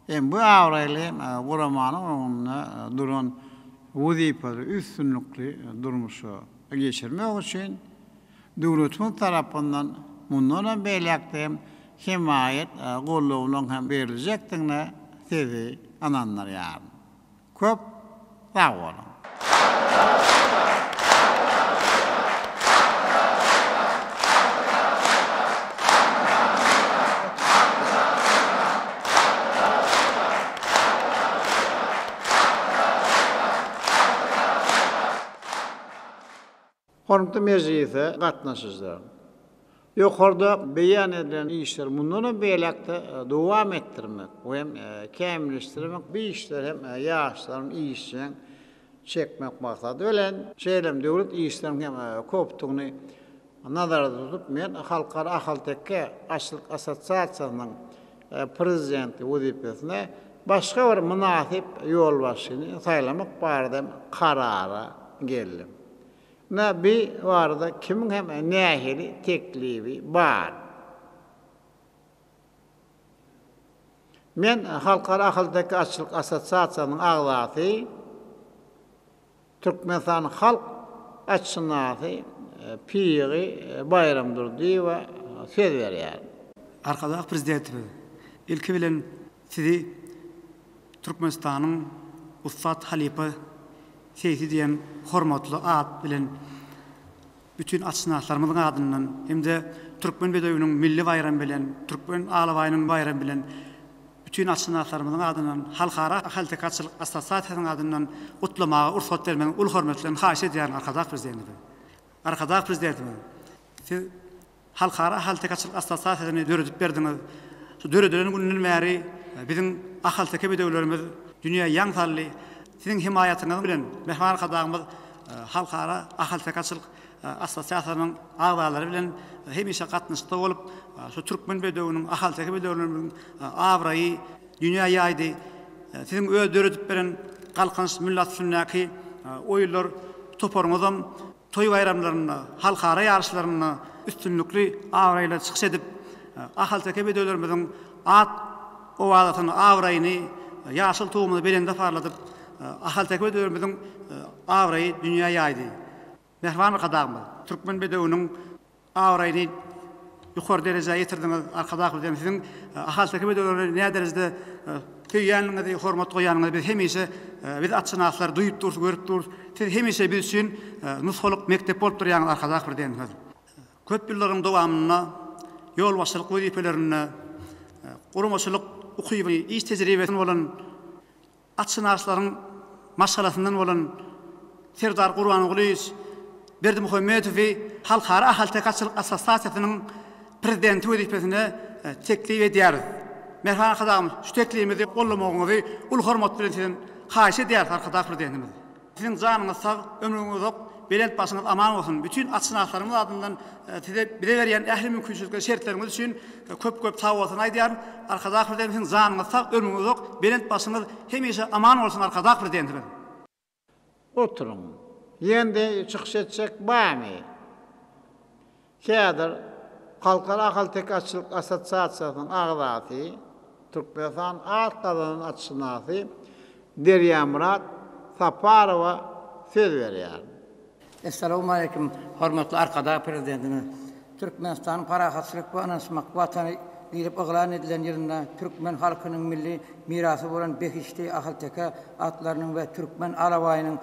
hem bu abraýly guramanyň öňünde duran wezipeleri üstünlikli durmuşa geçirmek üçin döwletimiz tarapyndan mundanam beýläk-de hem hemaýat goldawynyň hem beriljekdigine sizi ynandyrýaryn. Köp sag boluň. Hormatly mejlise gatnaşyjylar! Ýokarda beýan edilen işleri mundanam beýläk-de dowam etdirmek we hem kämilleşdirmek, bu işlere hem ýaşlaryň işjeň çekmek maksady bilen, şeýle hem döwlet işleriniň hem köpdügini nazarda tutup, men Halkara ahalteke atçylyk assosiasiýasynyň Prezidenti wezipesine başga bir mynasyp ýolbaşçyny saýlamak barada hem karara geldim. Ine, bi barada kimiň hem nähili teklibi bar? Men Halkara ahalteke atçylyk assosiasiýasynyň agzasy, Türkmenistanyň halk atşynasy Pygy Baýramdurdyýewe söz berýärin. Arkadag Prezidentimiz, ilki bilen Sizi Türkmenistanyň ussat halypa seýsi diýen hormatly at bilen bütin atşynaslarymyzyň adyndan hem-de Türkmen bedewiniň milli baýramy bilen, Türkmen alabaýynyň baýramy bilen bütin atşynaslarymyzyň adyndan, Halkara ahalteke atçylyk assosiasiýasynyň adyndan gutlamaga rugsat bermegiňizi uly hormat bilen haýyş edýärin Arkadag Prezidentimiz. Arkadag Prezidentimiz, Siz Halkara ahalteke atçylyk assosiasiýasyny döredip berdiňiz. Şu döredilen günden bäri biziň ahalteke bedewlerimiz dünýä ýaň saldy. Siziň hemaýatyňyz bilen Mähriban Arkadagymyz Halkara ahalteke atçylyk. Assosiasiýanyň agzalary bilen hemişe gatnaşykda bolup, şu türkmen bedewiniň, ahalteke bedewlerimiziň abraýy dünýä ýaýdy. Siziň öz döredip beren Galkynyş milli at üstündäki oýunlar toparyňyzam toý baýramlarynda, halkara ýaryşlarynda üstünlikli abraýly çykyş edip, ahalteke bedewlerimiziň at owazasyny, abraýyny, ýaşyl tugumyzy belende parladyp, ahalteke bedewlerimiziň abraýy dünýä ýaýdy. Mähriban Arkadagymyz, türkmen bedewiniň abraýyny ýokary derejä ýetirdiňiz. Arkadag Prezidentimiz siziň ahalteke bedewlerini näderejede söýýändigiňizi, hormat goýýanyňyzy biz hemişe, biz atşynaslar duýup durus, görüp durus. Siz hemişe biz üçin nusgalyk mekdep bolup durýaňyz Arkadag Prezidentimiz. Köp ýyllaryň dowamynda ýolbaşçylyk wezipelerinde guramaçylyk ukyby, iş tejribesi bolan Atşynaslaryň maşgalasyndan bolan Serdar Gurbangulyýewiç Berdimuhamedowy Halkara ahalteke atçylyk assosiasiýasynyň prezidenti wezipesine teklip edýäris. Mähriban Arkadagymyz, şu teklibimizi goldamagyňyzy uly hormat bilen sizden haýyş edýäris, Arkadag Prezidentimiz. Siziň janyňyz sag, ömrüňiz uzak, belent başyňyz aman bolsun! Bütin atşynaslarymyz adyndan size bize berýän ähli mümkinçilikleri, şertleriňiz üçin köp-köp sag bolsun aýdýaryn. Arkadag Prezidentimiz siziň janyňyz sag, ömrüňiz uzak, belent başyňyz hemişe aman bolsun Arkadag Prezidentimiz! Oturyň. Ýene-de çykyş etjek barmy? Häzir Halkara ahalteke atçylyk assosiasiýasynyň agzasy, Türkmenistan at gazanan atşynasy Derýamyrat Saparowa söz berýärin. Essalawmaleýkim, hormatly Arkadag Prezidentimiz! Türkmenistanyň parahatçylyk we ynanyşmak Watany diýlip yglan edilen ýylynda türkmen halkynyň milli mirasy bolan behişdi ahalteke atlarynyň we türkmen alabaýynyň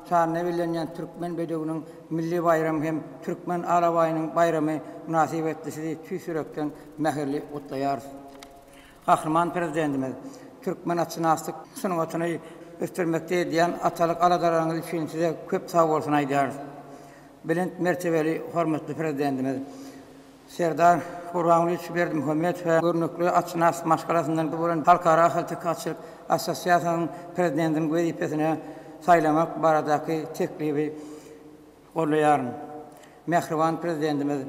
şanyna bellenýän Türkmen bedewiniň milli baýramy hem Türkmen alabaýynyň baýramy mynasybetli sizi tüýs ýürekden mähirli gutlaýarys. Gahryman Prezidentimiz, türkmen atşynaslyk sungatyny ösdürmekde edýän atalyk aladalaryňyz üçin size köp sagbolsun aýdýarys. Belent mertebeli hormatly Prezidentimiz Serdar Gurbangulyç Berdimuhamedowa görnükli atşynas maşgalasyndan bolan Halkara ahalteke atçylyk assosiasiýasynyň prezidentiniň wezipesine saýlamak baradaky teklibi goldaýaryn. Mähriban Prezidentimiz,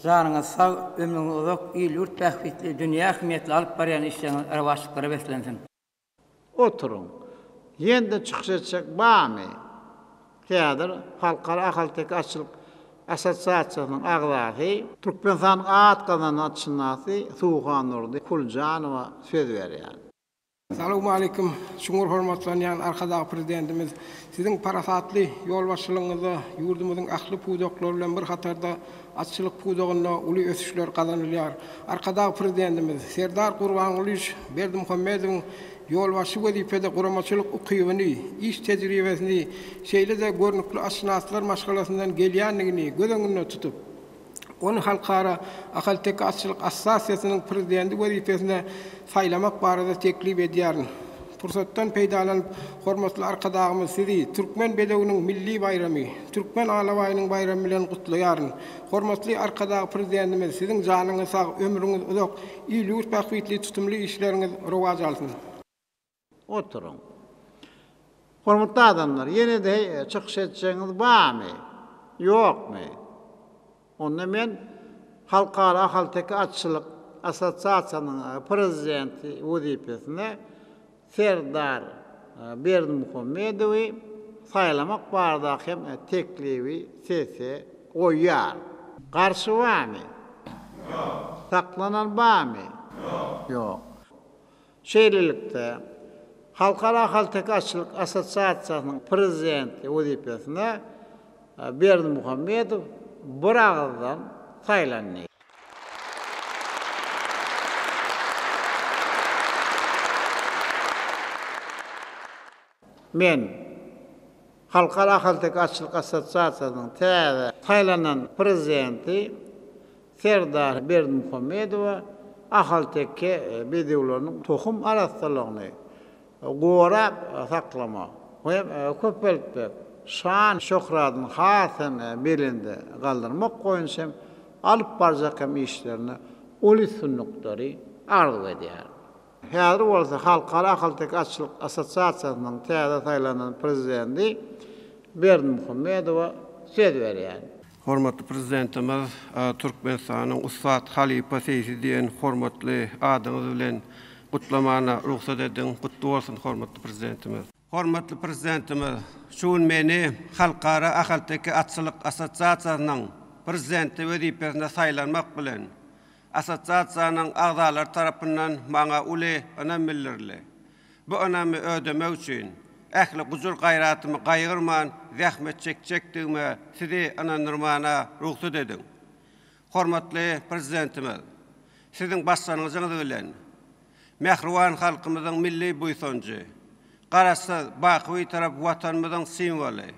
janyňyz sag, ömrüňiz uzak, il-ýurt bähbitli, dünýä ähmiýetli alyp barýan işleriňiz rowaçlyklara beslensin! Oturyň. Ýene-de çykyş etjek barmy? Häzir Halkara ahalteke atçylyk assosiasiýasynyň agzasy, Türkmenistanyň at gazanan atşynasy Suwhandurdy Kuljanowa söz berýär. Salowmaleýkim, çuňňur hormatlanýan Arkadag Prezidentimiz! Siziň parasatly ýolbaşçylygyňyzda ýurdumyzyň ähli pudaklary bilen bir hatarda atçylyk pudagynda uly ösüşler gazanylýar. Arkadag Prezidentimiz Serdar Gurbangulyýewiç Berdimuhamedowyň ýolbaşçy wezipede guramaçylyk ukybyny, iş tejribesini, şeýle-de görnükli atşynaslar maşgalasyndan gelýändigini göz öňünde tutup, ony Halkara ahalteke atçylyk assosiasiýasynyň prezidenti wezipesine saýlamak barada teklip edýärin. Pursatdan peýdalanyp, hormatly Arkadagymyz Sizi Türkmen bedewiniň milli baýramy, Türkmen alabaýynyň baýramy bilen gutlaýaryn. Hormatly Arkadag Prezidentimiz Siziň janyňyz sag, ömrüňiz uzak, il-ýurt bähbitli tutumly işleriňiz rowaç alsyn! Oturyň. Hormatly adamlar, ýene-de çykyş etjegiňiz barmy? Ýokmy? Onda men Halkara ahalteke atçylyk assosiasiýanyň prezidenti wezipesine Serdar Berdimuhamedowy saýlamak baradaky hem teklibi sese goýýaryn. Garşy barmy? Ýok. Saklanan barmy? Ýok. Ýok. Şeýlelikde, Halkara ahalteke atçylyk assosiasiýasynyň prezidenti wezipesine Berdimuhamedow biragyzdan saýlandy. Men, Halkara ahalteke atçylyk assosiasiýasynyň täze saýlanan prezidenti Serdar Berdimuhamedowa ahalteke bedewleriniň tohum arassalygyny gorap saklamak we köpeltmek, şan-şöhratyny has hem belende galdyrmak boýunça hem alyp barjak hem işlerinde uly üstünlikleri arzuw edýärin. Häzir bolsa Halkara ahalteke atçylyk assosiasiýasynyň täze saýlanan prezidenti Berdimuhamedowa söz berýän. Hormatly Prezidentimiz Türkmenistanyň ussat halypa seýsi diýen hormatly adyňyz bilen gutlamana rugsat ediň. Gutly bolsun, hormatly Prezidentimiz! Hormatly Prezidentimiz, şu gün meni Halkara ahalteke atçylyk assosiasiýasynyň Prezidenti wezipesine saýlanmak bilen, assosiasiýanyň agzalary tarapyndan maňa uly ynam bildirildi. Bu ynamy ödemek üçin, ähli gujur-gaýratymy gaýgyrman zähmet çekjekdigime sizi ynandyrmana rugsat ediň. Hormatly Prezidentimiz, Siziň başlangyjyňyz bilen, mähriban halkymyzyň milli buýsanjy, Garaşsyz, baky Bitarap Watanymyzyň simwoly,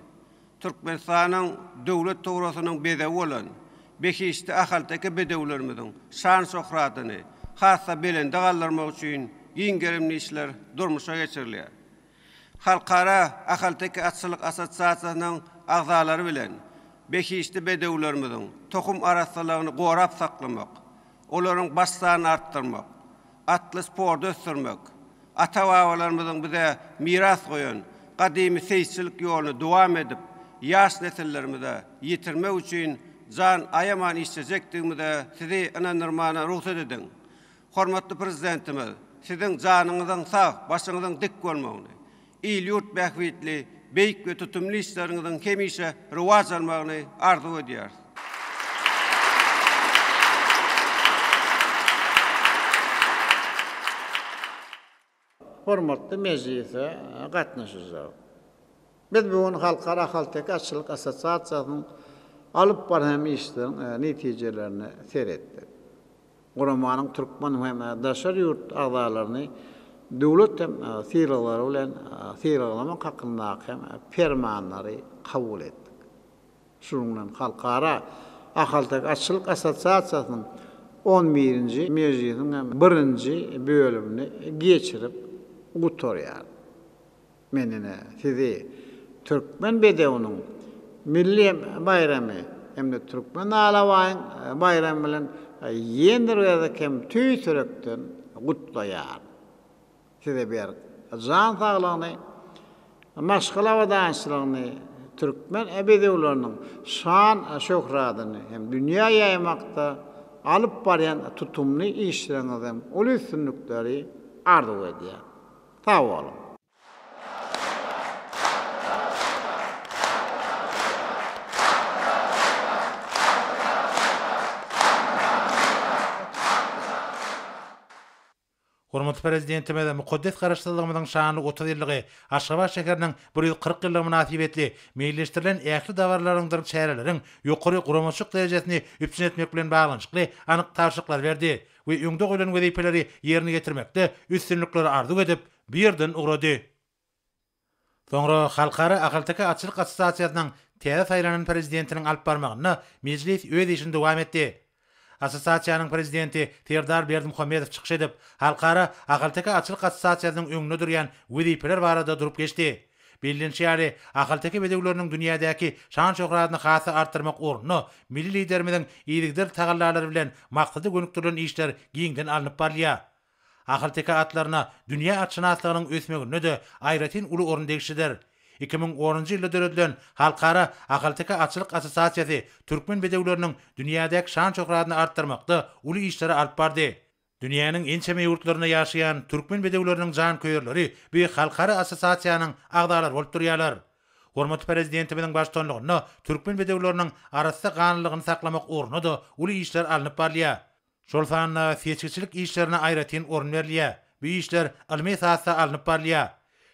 Türkmenistanyň Döwlet tugrasynyň bezegi bolan behişdi ahalteke bedewlerimiziň şan-şöhratyny has-da belende galdyrmak üçin giň gerimli işler durmuşa geçirilýär. Halkara ahalteke atçylyk assosiasiýasynyň agzalary bilen behişdi bedewlerimiziň tohum arassalygyny gorap saklamak, olaryň baş sanyny artdyrmak, atly sporty ösdürmek, ata-babalarymyzyň bize miras goýan gadymy seýisçilik ýoluny dowam edip, ýaş nesillerimize ýetirmek üçin jan aýaman işlejekdigimize sizi ynandyrmana rugsat ediň. Hormatly Prezidentimiz, Siziň janyňyzyň sag, başyňyzyň dik bolmagyny, il-ýurt bähbitli beýik we tutumly işleriňiziň hemişe rowaç almagyny arzuw edýäris. Hormatly mejlise gatnaşyjylar! Biz bu gün Halkara ahalteke atçylyk assosiasiýasynyň alyp barýan işleriniň netijelerine seretdik. Guramanyň türkmen hem daşary ýurt agzalaryny döwlet hem sylaglary bilen sylaglamak hakyndaky hem permanlary kabul etdik. Şunuň bilen Halkara ahalteke atçylyk assosiasiýasynyň on birinji mejlisiniň hem birinji bölümini geçirip gutarýarys. Men ine, sizi Türkmen bedewiniň milli baýramy hem-de Türkmen alabaýyň baýramy bilen ýene bir gezek hem tüýs ýürekden gutlaýaryn. Size berk jan saglygyny, maşgala abadançylygyny, türkmen bedewleriniň şan-şöhratyny hem dünýä ýaýmakda alyp barýan tutumly işleriňizde hem uly üstünlikleri arzuw edýän. Sag boluň! Hormatly Prezidentimiz mukaddes Garaşsyzlygymyzyň şanly 30 ýyllygy, Aşgabat şäheriniň 140 ýyllygy mynasybetli meýilleşdirilen ähli dabaralaryňdyr çäreleriň ýokary guramaçylyk derejesini üpjün etmek bilen baglanyşykly anyk tabşyryklary berdi. we öňde goýlan wezipeleri ýerine ýetirmekde üstünlikleri arzuw edip, bu ýerden ugrady. Soňra Halkara ahalteke atçylyk assosiasiýasynyň täze saýlanan prezidentiniň alyp barmagynda mejlis öz işini dowam etdi. Assosiasiýanyň prezidenti Serdar Berdimuhamedow çykyş edip, Halkara ahalteke atçylyk assosiasiýasynyň öňünde durýan wezipeler barada durup geçdi. Bellenişi ýaly, ahalteke bedewleriniň dünýädäki şan-şöhratyny has-da artdyrmak ugrunda milli Liderimiziň yzygiderli tagallalary bilen maksada gönükdirilen işler giňden alnyp barylýar. Ahalteke atlaryna dünýä atşynaslygynyň ösmeginde-de aýratyn uly orun degişlidir. 2010-njy ýylda döredilen Halkara ahalteke atçylyk assosiasiýasy türkmen bedewleriniň dünýädäki şan-şöhratyny artdyrmakda uly işleri alyp bardy. Dünýäniň ençeme ýurtlarynda ýaşaýan türkmen bedewleriniň janköýerleri bu halkara assosiasiýanyň agzalary bolup durýarlar. Hormatly Prezidentimiziň baştutanlygynda türkmen bedewleriniň arassa ganlylygyny saklamak ugrunda-da uly işler alnyp barylýar. Şol sanda seçgiçilik işlerine aýratyn orun berilýär. Bu işler ylmy esasda alnyp barylýar.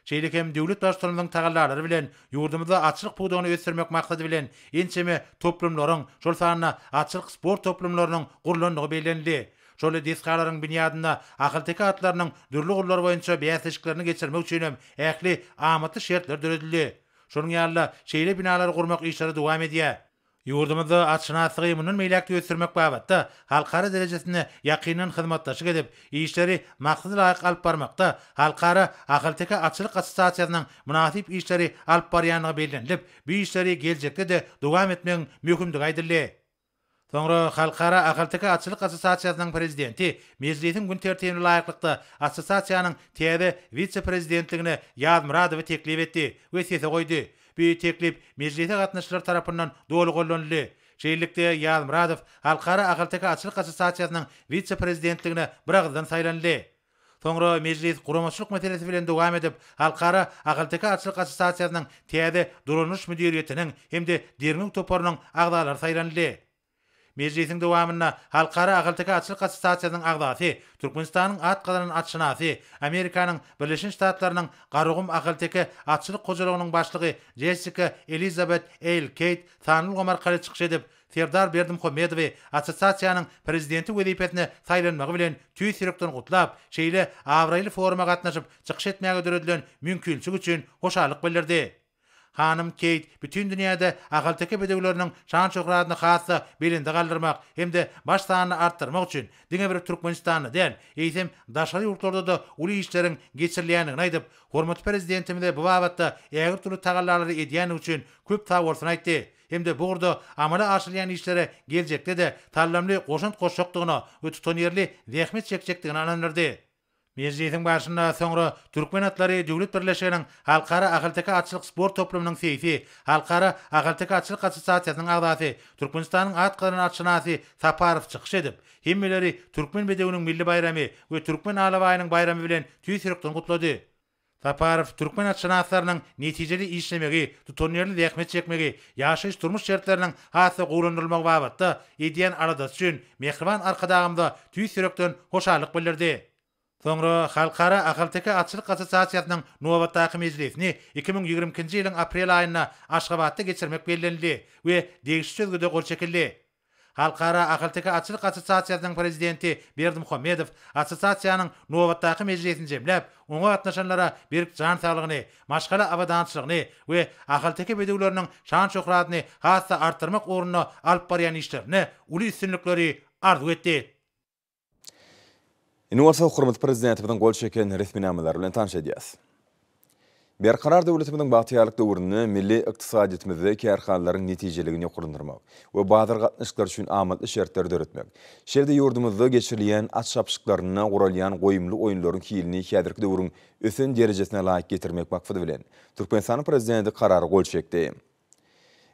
Şeýle hem döwlet Baştutanymyzyň tagallalary bilen ýurdumyzda atçylyk pudagyny ösdürmek maksady bilen ençeme toplumlaryň, şol sanda atçylyk sport toplumlarynyň gurlandygy bellenildi. Şol desgalaryň binýadynda ahalteke atlarynyň dürli ugurlar boýunça bäsleşiklerini geçirmek üçin hem ähli amatly şertler döredildi. Şonuň ýaly-da, şeýle binalary gurmak işleri dowam edýär. Ýurdumyzda atşynaslygy mundan beýläk-de ösdürmek babatda halkara derejesinde ýakyndan hyzmatdaşlyk edip, işleri maksada laýyk alyp barmakda Halkara ahalteke atçylyk assosiasiýasynyň mynasyp işleri alyp barýandygy bellenilip, bu işleri geljekde-de dowam etmegiň möhümdigi aýdyldy. Soňra Halkara ahalteke atçylyk assosiasiýasynyň prezidenti mejlisiň gün tertibine laýyklykda assosiasiýanyň täze wise-prezidentligine Ýazmyradowy teklip etdi we sese goýdy. Bu teklip mejlise gatnaşyjylar tarapyndan doly goldanyldy. Şeýlelikde, Ýazmyradow Halkara ahalteke atçylyk assosiasiýasynyň wise-prezidentligine biragyzdan saýlanyldy. Soňra mejlis guramaçylyk meselesi bilen dowam edip, Halkara ahalteke atçylyk assosiasiýasynyň täze dolandyryş müdiriýetiniň hem-de derňew toparynyň agzalary saýlanyldy. Mejlisiň dowamynda Halkara ahalteke atçylyk assosiasiýasynyň agzasy, Türkmenistanyň at gazanan atşynasy, Amerikanyň Birleşen Ştatlarynyň Garagum ahalteke atçylyk hojalygynyň başlygy Jessika Elizabet Eýl Keýt sanly ulgam arkaly çykyş edip, Serdar Berdimuhamedowy assosiasiýanyň prezidenti wezipesine saýlanmagy bilen tüýs ýürekden gutlap, şeýle abraýly foruma gatnaşyp çykyş etmäge döredilen mümkinçilik üçin hoşallyk bildirdi. Hanym Keýt bütin dünýäde ahalteke bedewleriniň şan-şöhratyny has-da belende galdyrmak hem-de baş sanyny artdyrmak üçin diňe bir Türkmenistanda däl, eýsem, daşary ýurtlarda-da uly işleriň geçirilýändigini aýdyp, hormatly Prezidentimize bu babatda ägirt uly tagallalary edýändigi üçin köp sagbolsun aýtdy hem-de bu ugurda amala aşyrylýan işlere geljekde-de saldamly goşant goşjakdygyna we tutanýerli zähmet çekjekdigine ynandyrdy. Mejlisiň barşynda soňra Türkmen atlary döwlet birleşiginiň Halkara ahalteke atçylyk sport toplumynyň seýsi, Halkara ahalteke atçylyk assosiasiýasynyň agzasy, Türkmenistanyň at gazanan atşynasy Saparow çykyş edip, hemmeleri Türkmen bedewiniň milli baýramy we Türkmen alabaýynyň baýramy bilen tüýs ýürekden gutlady. Saparow türkmen atşynaslarynyň netijeli işlemegi, tutanýerli zähmet çekmegi, ýaşaýyş-durmuş şertleriniň has-da gowulandyrylmagy babatda edýän aladasy üçin mähriban Arkadagymyza tüýs ýürekden hoşallyk bildirdi. Soňra Halkara ahalteke atçylyk assosiasiýasynyň nobatdaky mejlisini 2022-nji ýylyň aprel aýynda Aşgabatda geçirmek bellenildi we degişli çözgüde gol çekildi. Halkara ahalteke atçylyk assosiasiýasynyň prezidenti Berdimuhamedow assosiasiýanyň nobatdaky mejlisini jemläp, oňa gatnaşanlara berk jan saglygyny, maşgala abadançylygyny we ahalteke bedewleriniň şan-şöhratyny has-da artdyrmak ugrunda alyp barýan işlerinde uly üstünlikleri arzuw etdi. Indi bolsa hormatly Prezidentimiziň gol çeken resminamalary bilen tanyş edýäris. Berkarar döwletimiziň bagtyýarlyk döwründe milli ykdysadyýetimizde kärhanalaryň netijeligini ýokarlandyrmak we bazar gatnaşyklary üçin amatly şertleri döretmek, şeýle-de ýurdumyzda geçirilýän at çapyşyklarynda guralýan goýumly oýunlaryň hilini häzirki döwrüň ösen derejesine laýyk getirmek maksady bilen, Türkmenistanyň Prezidenti Karara gol çekdi.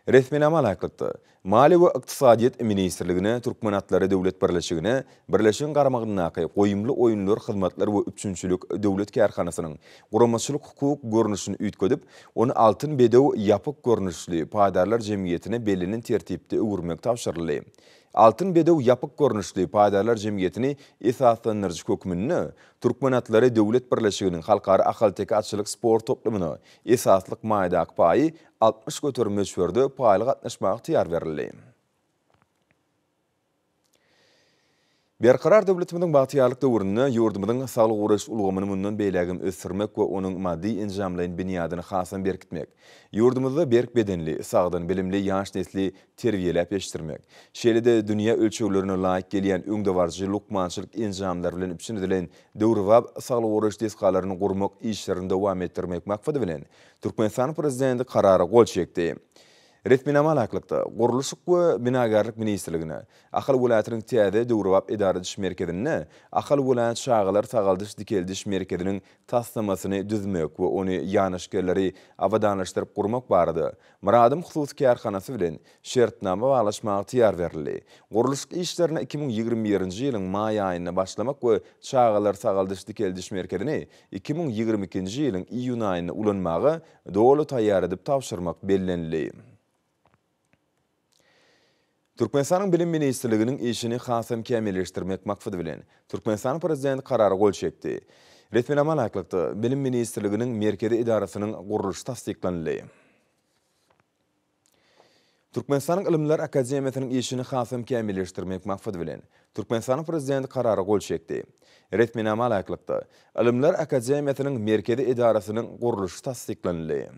Resminama laýyklykda, Maliýe we ykdysadyýet ministrligine, Türkmenatlary döwlet birleşigine, birleşigiň garamagyndaky Goýumly oýunlar hyzmatlar we üpjünçilik döwlet kärhanasynyň guramaçylyk-hukuk görnüşini üýtgedip, ony Altyn bedew ýapyk görnüşli paýdarlar jemgyýetine bellenen tertipde öwürmek tabşyryldy. Altyn bedew ýapyk görnüşli paýdarlar jemgyýetini esaslandyryjy hökmünde Türkmenatlary döwlet birleşiginiň Halkara ahalteke atçylyk sport toplumyna esaslyk maýadaky paýy 60% möçberde paýly gatnaşmaga ygtyýar berildi. Berkarar döwletimiziň bagtyýarlyk döwründe ýurdumyzyň saglygy goraýyş ulgamyny mundan beýlägem ösdürmek we onuň maddy-enjamlaýyn binýadyny hasam berkitmek, ýurdumyzda berk bedenli, sagdyn, bilimli ýaş nesli terbiýeläp ýetişdirmek, şeýle-de dünýä ölçeglerine laýyk gelýän öňdebaryjy lukmançylyk enjamlary bilen üpjün edilen döwrebap saglygy goraýyş desgalaryny gurmak işlerini dowam etdirmek maksady bilen, Türkmenistanyň Prezidenti Karara gol çekdi. Resminama laýyklykda, Gurluşyk we binagärlik ministrligine, Ahal welaýatynyň täze döwrebap edara ediş merkezinde Ahal welaýat çagalar sagaldyş-dikeldiş merkeziniň taslamasyny düzmek we ony ýanaşyk ýerleri abadanlaşdyryp gurmak barada Myradym hususy kärhanasy bilen şertnama baglaşmaga ygtyýar berildi. Gurluşyk işlerine 2021-nji ýylyň maý aýynda başlamak we çagalar sagaldyş-dikeldiş merkezini 2022-nji ýylyň iýun aýynda ulanmaga doly taýýar edip tabşyrmak bellenildi. Türkmenistanyň Bilim ministrliginiň işini hasam kämilleşdirmek maksady bilen, Türkmenistanyň Prezidenti Karara gol çekdi. Resminama laýyklykda, Bilim ministrliginiň merkezi edarasynyň gurluşy tassyklanyldy. Türkmenistanyň Ylymlar akademiýasynyň işini hasam kämilleşdirmek maksady bilen, Türkmenistanyň Prezidenti Karara gol çekdi. Resminama laýyklykda, Ylymlar akademiýasynyň merkezi edarasynyň gurluşy tassyklanyldy.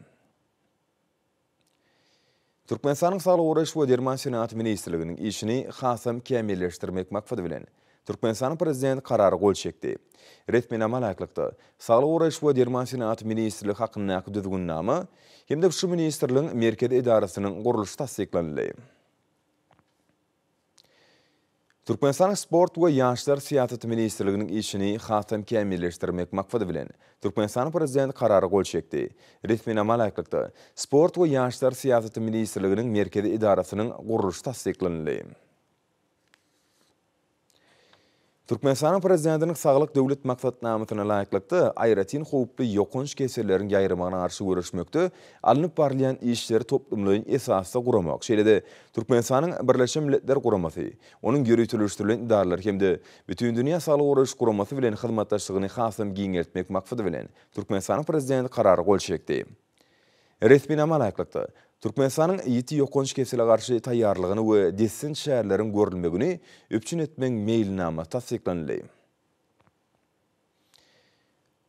Türkmenistanyň Saglygy goraýyş we derman senagaty ministrliginiň işini hasam kämilleşdirmek maksady bilen, Türkmenistanyň Prezidenti Karara gol çekdi. Resminama laýyklykda, Saglygy goraýyş we derman senagaty ministrligi hakyndaky Düzgünnama hem-de şu ministrligiň merkezi edarasynyň gurluşy tassyklanyldy. Türkmenistanyň Sport we ýaşlar syýasaty ministrliginiň işini hasam kämilleşdirmek maksady bilen, Türkmenistanyň Prezidenti Karara gol çekdi. Resminama laýyklykda, Sport we ýaşlar syýasaty ministrliginiň merkezi edarasynyň gurluşy tassyklanyldy. Türkmenistanyň Prezidentiniň Saglyk Döwlet maksatnamasyna laýyklykda, aýratyn howply ýokanç keselleriň ýaýramagyna garşy göreşmekde alnyp barylýan işleri toplumlaýyn esasda guramak, şeýle-de Türkmenistanyň Birleşen Milletler Guramasy, onuň ýöriteleşdirilen edaralary hem-de Bütindünýä Saglygy Goraýyş Guramasy bilen hyzmatdaşlygyny hasam giňeltmek maksady bilen, Türkmenistanyň Prezidenti Karara gol çekdi. Resminama laýyklykda, Türkmenistanyň ýiti ýokanç kesele garşy taýýarlygyny we dessin çäreleriň görülmegini üpjün etmegiň meýilnamasy tassyklanyldy.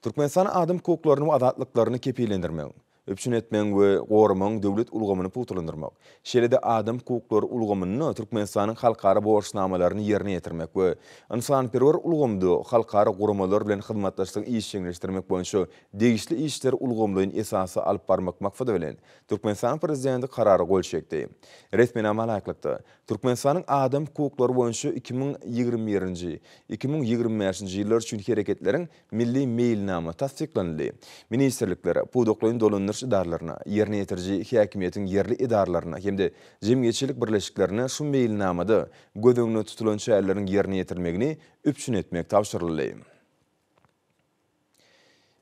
Türkmenistan adam hukuklaryny we azatlyklaryny kepillendirmegiň, üpjün etmegiň we goramagyň döwlet ulgamyny pugtalandyrmak, şeýle-de adam hukuklary ulgamynda Türkmenistanyň halkara borçnamalaryny ýerine ýetirmek we ynsanperwer ulgamda halkara guramalar bilen hyzmatdaşlygy işjeňleşdirmek boýunça degişli işleri ulgamlaýyn esasda alyp barmak maksady bilen, Türkmenistanyň Prezidenti Karara gol çekdi. Resminama laýyklykda, Türkmenistanyň adam hukuklary boýunça 2021-nji, 2025-nji ýyllar üçin hereketleriň Milli meýilnama tassyklanyldy. Ministrliklere, pudaklaýyn dolandyryş edaralaryna, ýerine ýetiriji häkimiýetiň ýerli edaralaryna hem-de jemgyýetçilik birleşiklerine şu meýilnamada göz öňünde tutulan çäreleriň ýerine ýetirilmegini üpjün etmek tabşyryldy.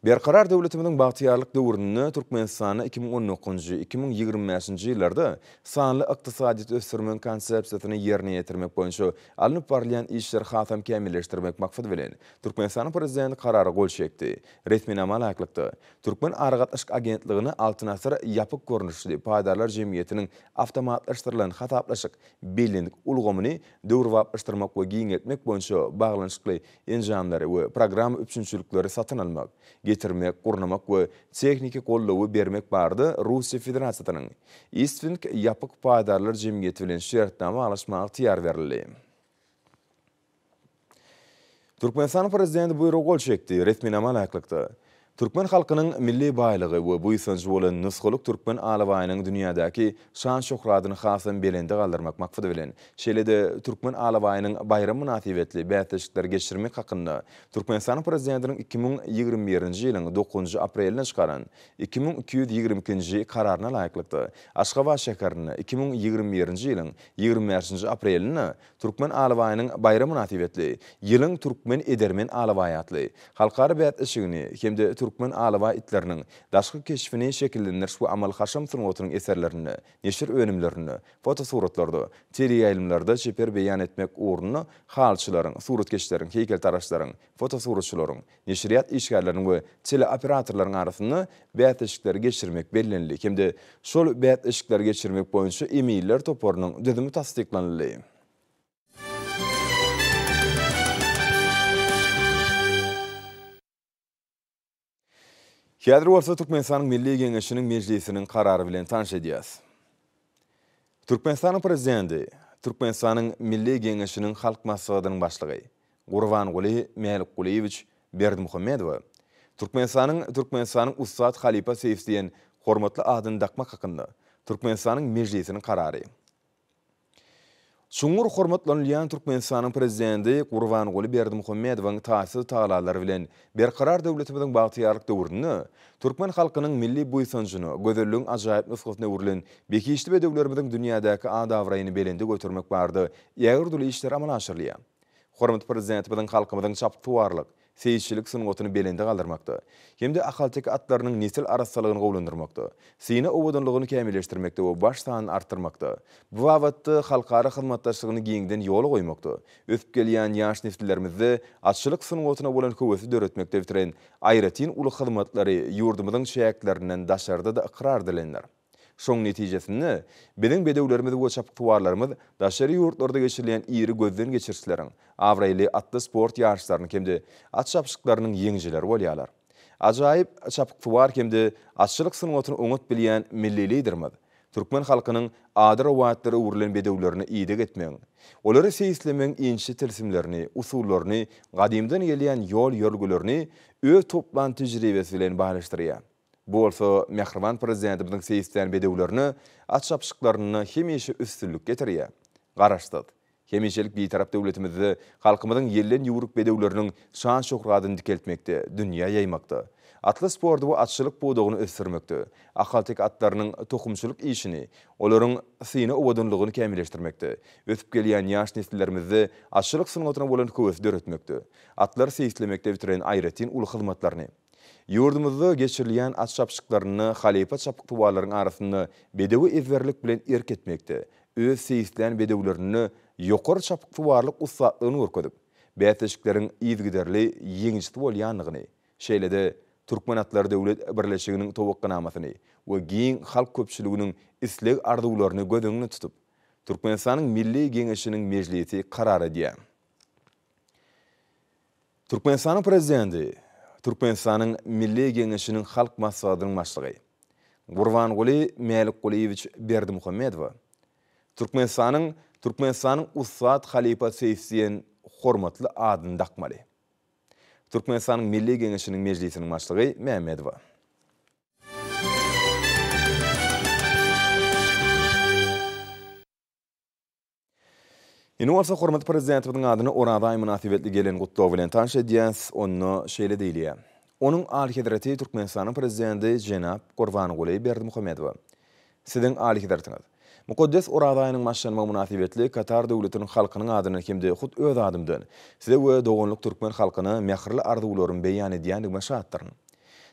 Berkarar döwletimiziň bagtyýarlyk döwründe Türkmenistanda 2019-njy, 2025-nji ýyllarda sanly ykdysadyýeti ösdürmegiň Konsepsiýasyny ýerine ýetirmek boýunça alnyp barylýan işleri hasam kämilleşdirmek maksady bilen, Türkmenistanyň Prezidenti Karara gol çekdi. Resminama laýyklykda, Türkmen aragatnaşyk agentligine Altyn asyr ýapyk görnüşli paýdarlar jemgyýetiniň awtomatlaşdyrylan hasaplaşyk billing ulgamyny döwrebaplaşdyrmak we giňeltmek boýunça baglanyşykly enjamlary we programma üpjünçilikleri satyn almak, getirmek, gurnamak we tehniki goldawy bermek barada Russiýa Federasiýasynyň Istwink ýapyk paýdarlar jemgyýeti bilen şertnama baglaşmaga ygtyýar berildi. Türkmenistanyň Prezidenti buýruga gol çekdi. Resminama laýyklykda, türkmen halkynyň milli baýlygy we buýsanjy bolan nusgalyk türkmen alabaýynyň dünýädäki şan-şöhratyny hasam belende galdyrmak maksady bilen, şeýle-de Türkmen alabaýynyň baýramy mynasybetli bäsleşikleri geçirmek hakynda Türkmenistanyň Prezidentiniň 2021-nji ýylyň dokuzynjy aprelinde çykaran 2222-nji Kararyna laýyklykda, Aşgabat şäherinde 2021-nji ýylyň 25-nji aprelinde Türkmen alabaýynyň baýramy mynasybetli Ýylyň türkmen edermen alabaýy atly halkara bäsleşigini hem-de türkmen alabaý itleriniň daşky keşbini şekillendiriş we amaly-haşam sungatynyň eserlerinde, neşir önümlerinde, fotosuratlarda, teleýaýlymlarda çeper beýan etmek ugrunda halyçylaryň, suratkeşleriň, heýkeltaraşlaryň, fotosuratçylaryň, neşirýat işgärleriniň we teleoperatorlaryň arasynda bäsleşikleri geçirmek bellenildi hem-de şol bäsleşikleri geçirmek boýunça eminler toparynyň düzümi tassyklanyldy. Häzir bolsa Türkmenistanyň Milli Geňeşiniň Mejlisiniň Karary bilen tanyş edýäs. Türkmenistanyň Prezidenti, Türkmenistanyň Milli Geňeşiniň Halk Maslahatynyň Başlygy Gurbanguly Mälikgulyýewiç Berdimuhamedowa Türkmenistanyň Türkmenistanyň ussat halypa seýsi diýen hormatly adyny dakmak hakynda Türkmenistanyň Mejlisiniň Karary. Çuňňur hormatlanylýan Türkmenistanyň Prezidenti Gurbanguly Berdimuhamedowyň taýsyz tagallalary bilen Berkarar döwletimiziň bagtyýarlyk döwründe türkmen halkynyň milli buýsanjyna, gözelligiň ajaýyp nusgasyna öwrülen behişdi bedewlerimiziň dünýädäki at-abraýyny belende götermek barada ägirt uly işler amala aşyrylýar. Hormatly Prezidentimiziň halkymyzyň çapyksuwarlyk, seýisçilik sungatyny belende galdyrmakda hem-de ahalteke atlarynyň nesil arassalygyny gowulandyrmakda, syna owadanlygyny kämilleşdirmekde we baş sanyny artdyrmakda, bu babatda halkara hyzmatdaşlygyny giňden ýola goýmakda, ösüp gelýän ýaş nesillerimizde atçylyk sungatyna bolan höwesi döretmekde bitiren aýratyn uly hyzmatlary ýurdumyzyň çäklerinden daşarda-da ykrar edilendir. Şoň netijesinde, biziň bedewlerimiz we çapyksuwarlarymyz daşary ýurtlarda geçirilýän iri gözden geçirişleriň, abraýly atly sport ýaryşlarynyň hem-de at çapyşyklarynyň ýeňijileri bolýarlar. Ajaýyp çapyksuwar hem-de atçylyk sungatyny oňat bilýän milli Liderimiz türkmen halkynyň ady rowaýatlara öwrülen bedewlerine ideg etmegiň, olary seýislemegiň inçe tilsimlerini, usullaryny, gadymdan gelýän ýol-ýörelgelerini öz toplan tejribesi bilen baýlaşdyrýar. Bu bolsa mähriban Prezidentimiziň seýislän bedewlerine at çapyşyklarynda hemişe üstünlik getirýär. Garaşsyz. Hemişelik Bitarap döwletimizde halkymyzyň ýelden ýüwrük bedewleriniň şan-şöhratyny dikeltmekde, dünýä ýaýmakda, atly sporty we atçylyk pudagyny ösdürmekde, ahalteke atlarynyň tohumçylyk işini, olaryň syna owadanlygyny kämilleşdirmekde, ösüp gelýän ýaş nesillerimizde atçylyk sungatyna bolan höwesi döretmekde, atlary seýislemekde bitiren aýratyn uly hyzmatlaryny, Ýurdumyzda geçirilýän at çapyşyklarynda halypa çapyksuwarlaryň arasynda bedewe ezberlik bilen erk etmekde, öz seýislän bedewlerinde ýokary çapyksuwarlyk ussatlygyny görkezip, bäsleşikleriň yzygiderli ýeňijisi bolýandygyny, şeýle-de Türkmen atlary döwlet birleşiginiň towakganamasyny we giň halk köpçüliginiň isleg-arzuwlaryny göz öňünde tutup, Türkmenistanyň Milli Geňeşiniň Mejlisi karar edýär. Türkmenistanyň Prezidenti, Türkmenistanyň Milli Geňeşiniň Halk Maslahatynyň Başlygy Gurbanguly Mälikgulyýewiç Berdimuhamedowa Türkmenistanyň Türkmenistanyň ussat halypa seýsi diýen hormatly adyny dakmaly. Türkmenistanyň Milli Geňeşiniň Mejlisiniň Başlygy Mämmedowa. Indi bolsa hormatly Prezidentimiziň adyna Oraza aýy mynasybetli gelen gutlag bilen tanyş edýäs. Onda şeýle diýilýär, Onuň Alyhezreti Türkmenistanyň Prezidenti jenap Gurbanguly Berdimuhamedowa. Siziň Alyhezretiňiz! Mukaddes Oraza aýynyň başlanmagy mynasybetli Katar Döwletiniň halkynyň adyndan hem-de hut öz adymdan Size we doganlyk türkmen halkyna mähirli arzuwlarymy beýan edýändigime şatdyryn.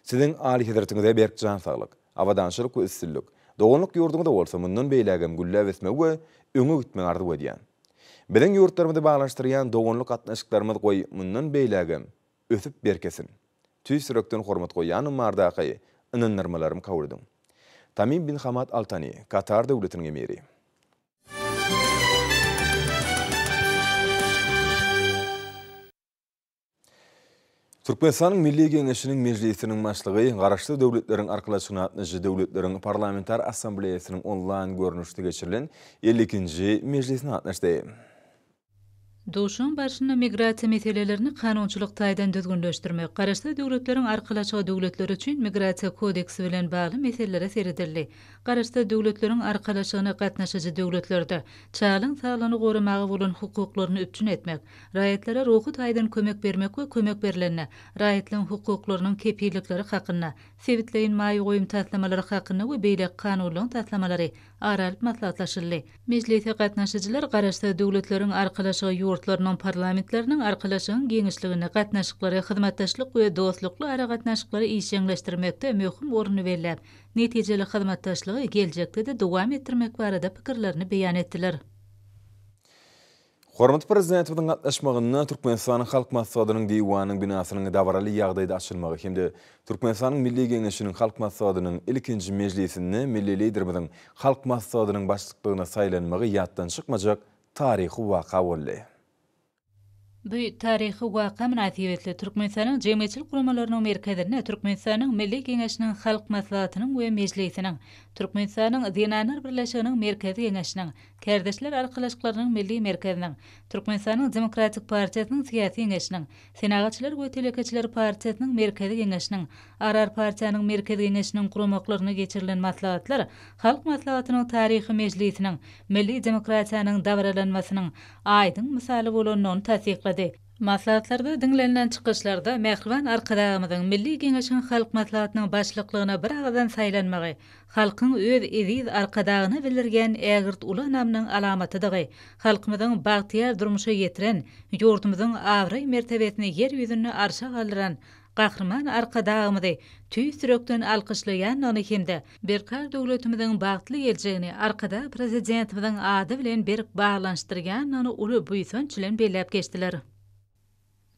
Siziň Alyhezretiňize berk jan saglyk, abadançylyk we üstünlik, doganlyk ýurduňyza bolsa mundan beýlägem gülläp ösmegi we öňe gitmegi arzuw edýän. Biziň ýurtlarymyzy baglanyşdyrýan doganlyk gatnaşyklarymyz goý mundan beýlägem ösüp berkesin. Tüýs ýürekden hormat goýýanym bardaky ynandyrmalarymy kabul ediň. Tamim bin Hamad Al Tani, Katar Döwletiniň Emiri. Türkmenistanyň Milli Geňeşiniň Mejlisiniň Başlygy Garaşsyz Döwletleriň Arkalaşygyna gatnaşyjy döwletleriň Parlamentar Assambleýasynyň onlaýn görnüşde geçirilen 52-nji mejlisine gatnaşdy. Duşuşygyň barşynda migrasiýa meselelerini kanunçylyk taýdan düzgünleşdirmek, Garaşsyz Döwletleriň Arkalaşygy döwletleri üçin Migrasiýa kodeksi bilen bagly meselelere seredildi. Garaşsyz Döwletleriň Arkalaşygyna gatnaşyjy döwletlerde çagalaryň saglygyny goramaga bolan hukuklaryny üpjün etmek, Raýatlara ruhy taýdan kömek bermek we kömek berlende, raýatlaryň hukuklarynyň kepillikleri hakynda, sebitleýin maýa goýum taslamalary hakynda we beýleki kanunlaryň taslamalary ara alyp maslahatlaşyldy. Mejlise gatnaşyjylar Garaşsyz Döwletleriň Arkalaşygy ýurtlarynyň parlamentleriniň Arkalaşygyň giňişliginde gatnaşyklary, hyzmatdaşlyk we dostlukly aragatnaşyklary işjeňleşdirmekde möhüm ornuny belläp, netijeli hyzmatdaşlygy geljekde-de dowam etdirmek barada pikirlerini beýan etdiler. Hormatly Prezidentimiziň gatnaşmagynda Türkmenistanyň Halk Maslahatynyň Diwanynyň binasynyň dabaraly ýagdaýda açylmagy hem-de Türkmenistanyň Milli Geňeşiniň Halk Maslahatynyň ilkinji mejlisinde Milli Liderimiziň Halk Maslahatynyň Başlyklygyna saýlanmagy ýatdan çykmajak taryhy waka boldy. Bu taryhy waka mynasybetli Türkmenistanyň Jemgyýetçilik guramalarynyň merkezinde Türkmenistanyň Milli Geňeşiniň Halk Maslahatynyň we Mejlisiniň, Türkmenistanyň Zenanlar birleşiginiň Merkezi Geňeşiniň, Kärdeşler arkalaşyklarynyň Milli merkeziniň, Türkmenistanyň Demokratik partiýasynyň Syýasy Geňeşiniň, Senagatçylar we telekeçiler partiýasynyň Merkezi Geňeşiniň, Arar partiýanyň Merkezi Geňeşiniň guramaklarynda geçirilen maslahatlar Halk Maslahatynyň taryhy mejlisiniň milli demokratiýanyň dabaralanmasynyň aýdyň mysaly bolandygyny tassyklady. Maslahatlarda diňlenilen çykyşlarda mähriban Arkadagymyzyň Milli Geňeşiň Halk Maslahatynyň Başlyklygyna biragyzdan saýlanmagy halkyň öz eziz Arkadagyna bildirýän ägirt uly ynamynyň alamatydygy, halkymyzyň bagtyýar durmuşa ýetiren, ýurdumyzyň abraý-mertebesini ýer ýüzünde arşa galdyran Gahryman Arkadagymyzy tüýs ýürekden alkyşlaýandygyny hem-de Berkarar döwletimiziň bagtly geljegini Arkadag Prezidentimiziň ady bilen berk baglanyşdyrýandygyny uly buýsanç bilen belläp geçdiler.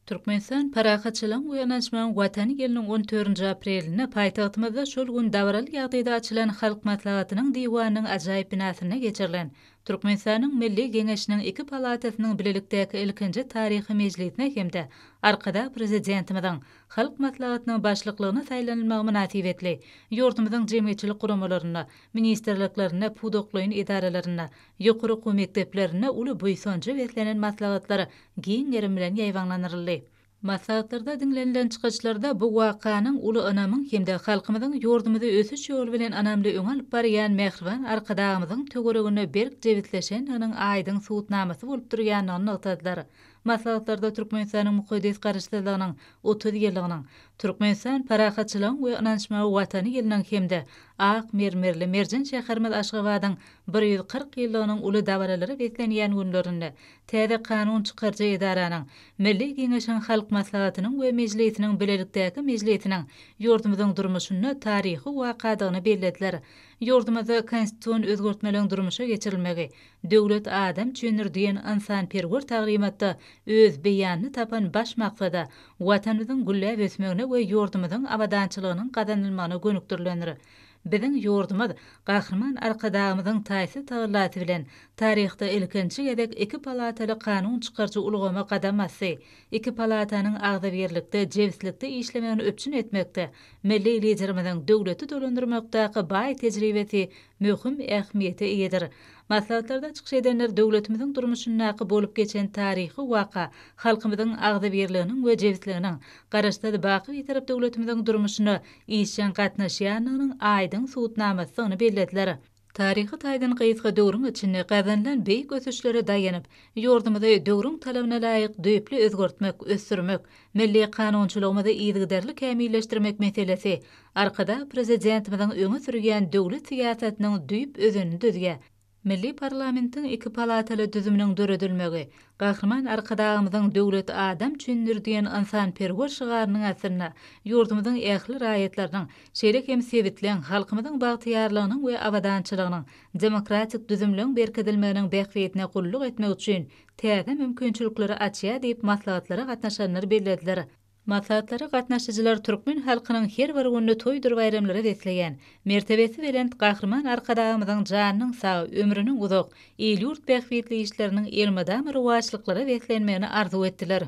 Türkmenistan parahatçylygyň we ynanyşmagyň Watany ýylynyň on dördünji aprelinde paýtagtymyzda şol gün dabaraly ýagdaýda açylan Halk Maslahatynyň Diwanynyň ajaýyp binasynda geçirilen Türkmenistanyň Milli Geňeşiniň iki palatasynyň bilelikdäki ilkinji taryhy mejlisine hem-de Arkadag Prezidentimiziň Halk Maslahatynyň Başlyklygyna saýlanylmagy mynasybetli ýurdumyzyň jemgyýetçilik guramalarynda, ministrliklerinde, pudaklaýyn edaralarynda, Ýokary okuw mekdeplerinde uly buýsanja beslenen maslahatlar giň gerim bilen ýaýbaňlandyryldy. Maslahatlarda diňlenilen çykyşlarda bu wakanyň uly ynamyň hem-de halkymyzyň ýurdumyzy ösüş ýoly bilen ynamly öňe alyp barýan mähriban Arkadagymyzyň töwereginde berk jebisleşendiginiň aýdyň subutnamasy bolup durýandygyny nygtadylar. Maslahatlarda Türkmenistanyň mukaddes Garaşsyzlygynyň 30 ýyllygynyň, Türkmenistan, parahatçylygyň we ynanyşmagyň Watany ýylynyň hem-de ak mermerli merjen şäherimiz Aşgabadyň 140 ýyllygynyň uly dabaralara beslenýän günlerinde täze kanun çykaryjy edaranyň, Milli Geňeşiň Halk Maslahatynyň we Mejlisiniň bilelikdäki mejlisiniň ýurdumyzyň durmuşynda taryhy wakadygyny bellediler. Ýurdumyzda konstitusion özgertmeleriň durmuşa geçirilmegi Döwlet adam üçindir diýen ynsanperwer taglymatda öz beýanyny tapan baş maksada, Watanymyzyň gülläp ösmegine we ýurdumyzyň abadançylygynyň gazanylmagyna gönükdirilendir. Biziň ýurdumyz Gahryman Arkadagymyzyň taýsyz tagallasy bilen taryhda ilkinji gezek iki palataly kanun çykaryjy ulgama gadam basdy. Iki palatanyň agzybirlikde, jebislikde işlemegini üpjün etmekde milli Liderimiziň döwleti dolandyrmakdaky baý tejribesi möhüm ähmiýete eýedir. Maslahatlarda çykyş edenler döwletimiziň durmuşyndaky bolup geçen taryhy waka halkymyzyň agzybirliginiň we jebisliginiň, Garaşsyz, baky Bitarap döwletimiziň durmuşyna işjeň gatnaşýandygynyň aýdyň subutnamasydygyny bellediler. Taryhy taýdan gysga döwrüň içinde gazanylan beýik ösüşlere daýanyp, ýurdumyzy döwrüň talabyna laýyk düýpli özgertmek, ösdürmek, milli kanunçylygymyzy yzygiderli kämilleşdirmek meselesi Arkadag Prezidentimiziň öňe sürýän döwlet syýasatynyň düýp özenini düzýär. Milli parlamentiň iki palataly düzüminiň döredilmegi, Gahryman Arkadagymyzyň Döwlet adam üçindir diýen ynsanperwer şygarynyň astynda ýurdumyzyň ähli raýatlarynyň, şeýle hem sebitleň, halkymyzyň bagtyýarlygynyň we abadançylygynyň, demokratik düzümleň berkidilmeginiň bähbidine gulluk etmek üçin täze mümkinçilikleri açýar diýip maslahatlara gatnaşanlar bellediler. Maslahatlara gatnaşyjylar türkmen halkynyň her bir gününi toýdur baýramlara besleýän, mertebesi belent Gahryman Arkadagymyzyň janynyň sag, ömrüniň uzak, il-ýurt bähbitli işleriniň elmydama rowaçlyklara beslenmegini arzuw etdiler.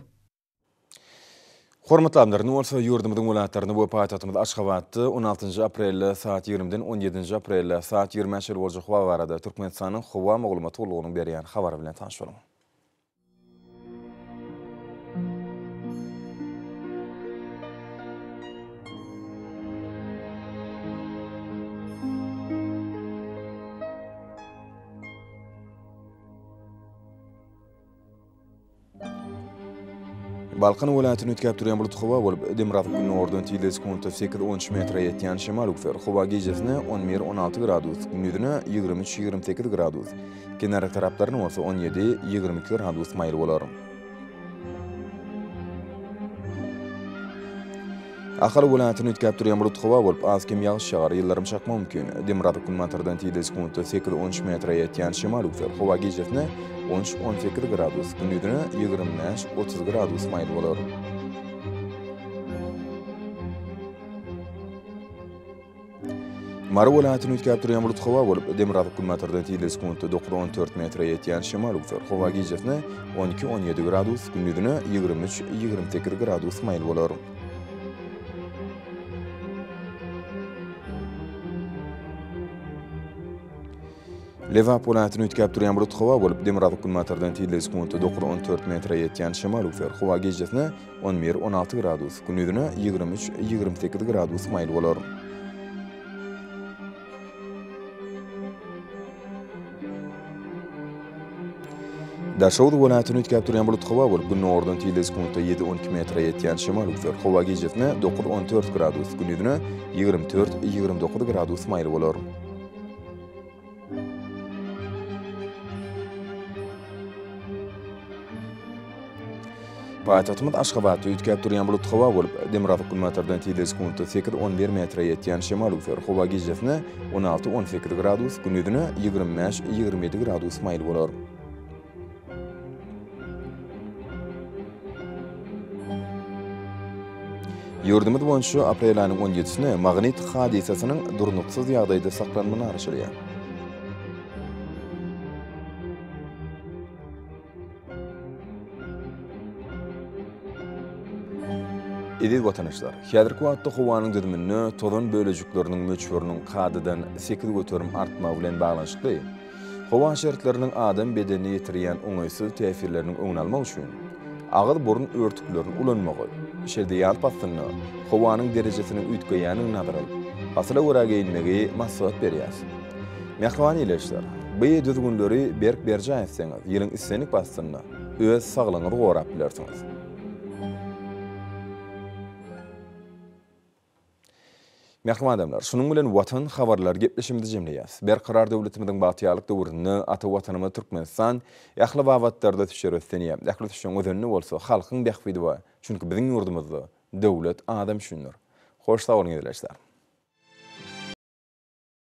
Hormatly adamlar, indi bolsa ýurdumyzyň welaýatlarynda we paýtagtymyz Aşgabatda on altynjy aprelde saat ýigrimiden on ýedinji aprelde saat ýigrimä çenli boljak howa barada Türkmenistanyň Howa maglumat gullugynyň berýän habary bilen tanyş boluň. Balkan welaýatyny üýtgäp durýan bulut howa bolup, demirgazyk-gündogardan tizligi sekuntda sekiz-on üç metre ýetýän şemal öwser. Howa gijesine on bir-on alty gradus, gündizine 23-28 gradus, kenar taraplaryna bolsa on ýedi, 22 gradus maýyl bolar. Ahal welaýatyny üýtgäp durýan bulut howa bolup, az-kem ýagyş ýagar, ýyldyrym çakmagy mümkin. Demirgazyk-günbatardan tizligi sekuntda sekiz-on üç metre ýetýän şemal öwser. Howa gijesine on üç-on sekiz gradus, gündizine 25-30 gradus maýyl bolar. Mary welaýatyny üýtgäp durýan bulut howa bolup, demirgazyk-günbatardan tizligi sekuntda dokuz-on dört metre ýetýän şemal öwser. Howa gijesine on iki-on ýedi gradus, gündizine 23-28 gradus maýyl bolar. Lebap welaýatyny üýtgäp durýan bulut howa bolup, demirgazyk-günbatardan tizligi sekuntda dokuz-on dört metre ýetýän şemal öwser. Howa gijesine on bir-on alty gradus, gündizine 23-28 gradus maýyl bolar. Daşoguz welaýatyny üýtgäp durýan bulut howa bolup, gündogardan tizligi sekuntda ýedi-on iki metre ýetýän şemal öwser. Howa gijesine dokuz-on dört gradus, gündizine 24-29 gradus maýyl bolar. Paýtagtymyz Aşgabatda üýtgäp durýan bulut howa bolup, demirgazyk-günbatardan tizligi sekuntda sekiz-on bir metre ýetýän şemal öwser. Howa gijesine on alty-on sekiz gradus, gündizine 25-27 gradus maýyl bolar. Ýurdumyz boýunça aprel aýynyň on ýedisine magnit hadysasynyň durnuksyz ýagdaýda saklanmagyna garaşylýar. Eziz watandaşlar, häzirki wagtda howanyň düzüminde tozan bölejikleriniň möçberiniň kadadan 8% artmagy bilen baglanyşykly, howa şertleriniň adam bedenine ýetirýän oňaýsyz täsirleriniň öňüni almak üçin. agyz-burun örtüklerini ulanmagy, şeýle-de ýaz paslynda howanyň derejesiniň üýtgeýändigini nazara alyp, pasyla görä geýinmegi maslahat berýäris. Mähriban ildeşler, bu düzgünleri berk berjaý etseňiz, ýylyň islendik paslynda öz saglygyňyzy gorap bilersiňiz. Mähriban adamlar, şunuň bilen Watan habarlary gepleşigimizi jemleýäs. Berkarar döwletimiziň bagtyýarlyk döwründe ata Watanymyz Türkmenistan ähli babatlarda ösüşlere öslenýär. Ähli ösüşiň özeninde bolsa halkyň bähbidi bar. Çünki biziň ýurdumyzda döwlet adam üçindir. Hoş sag boluň ildeşler.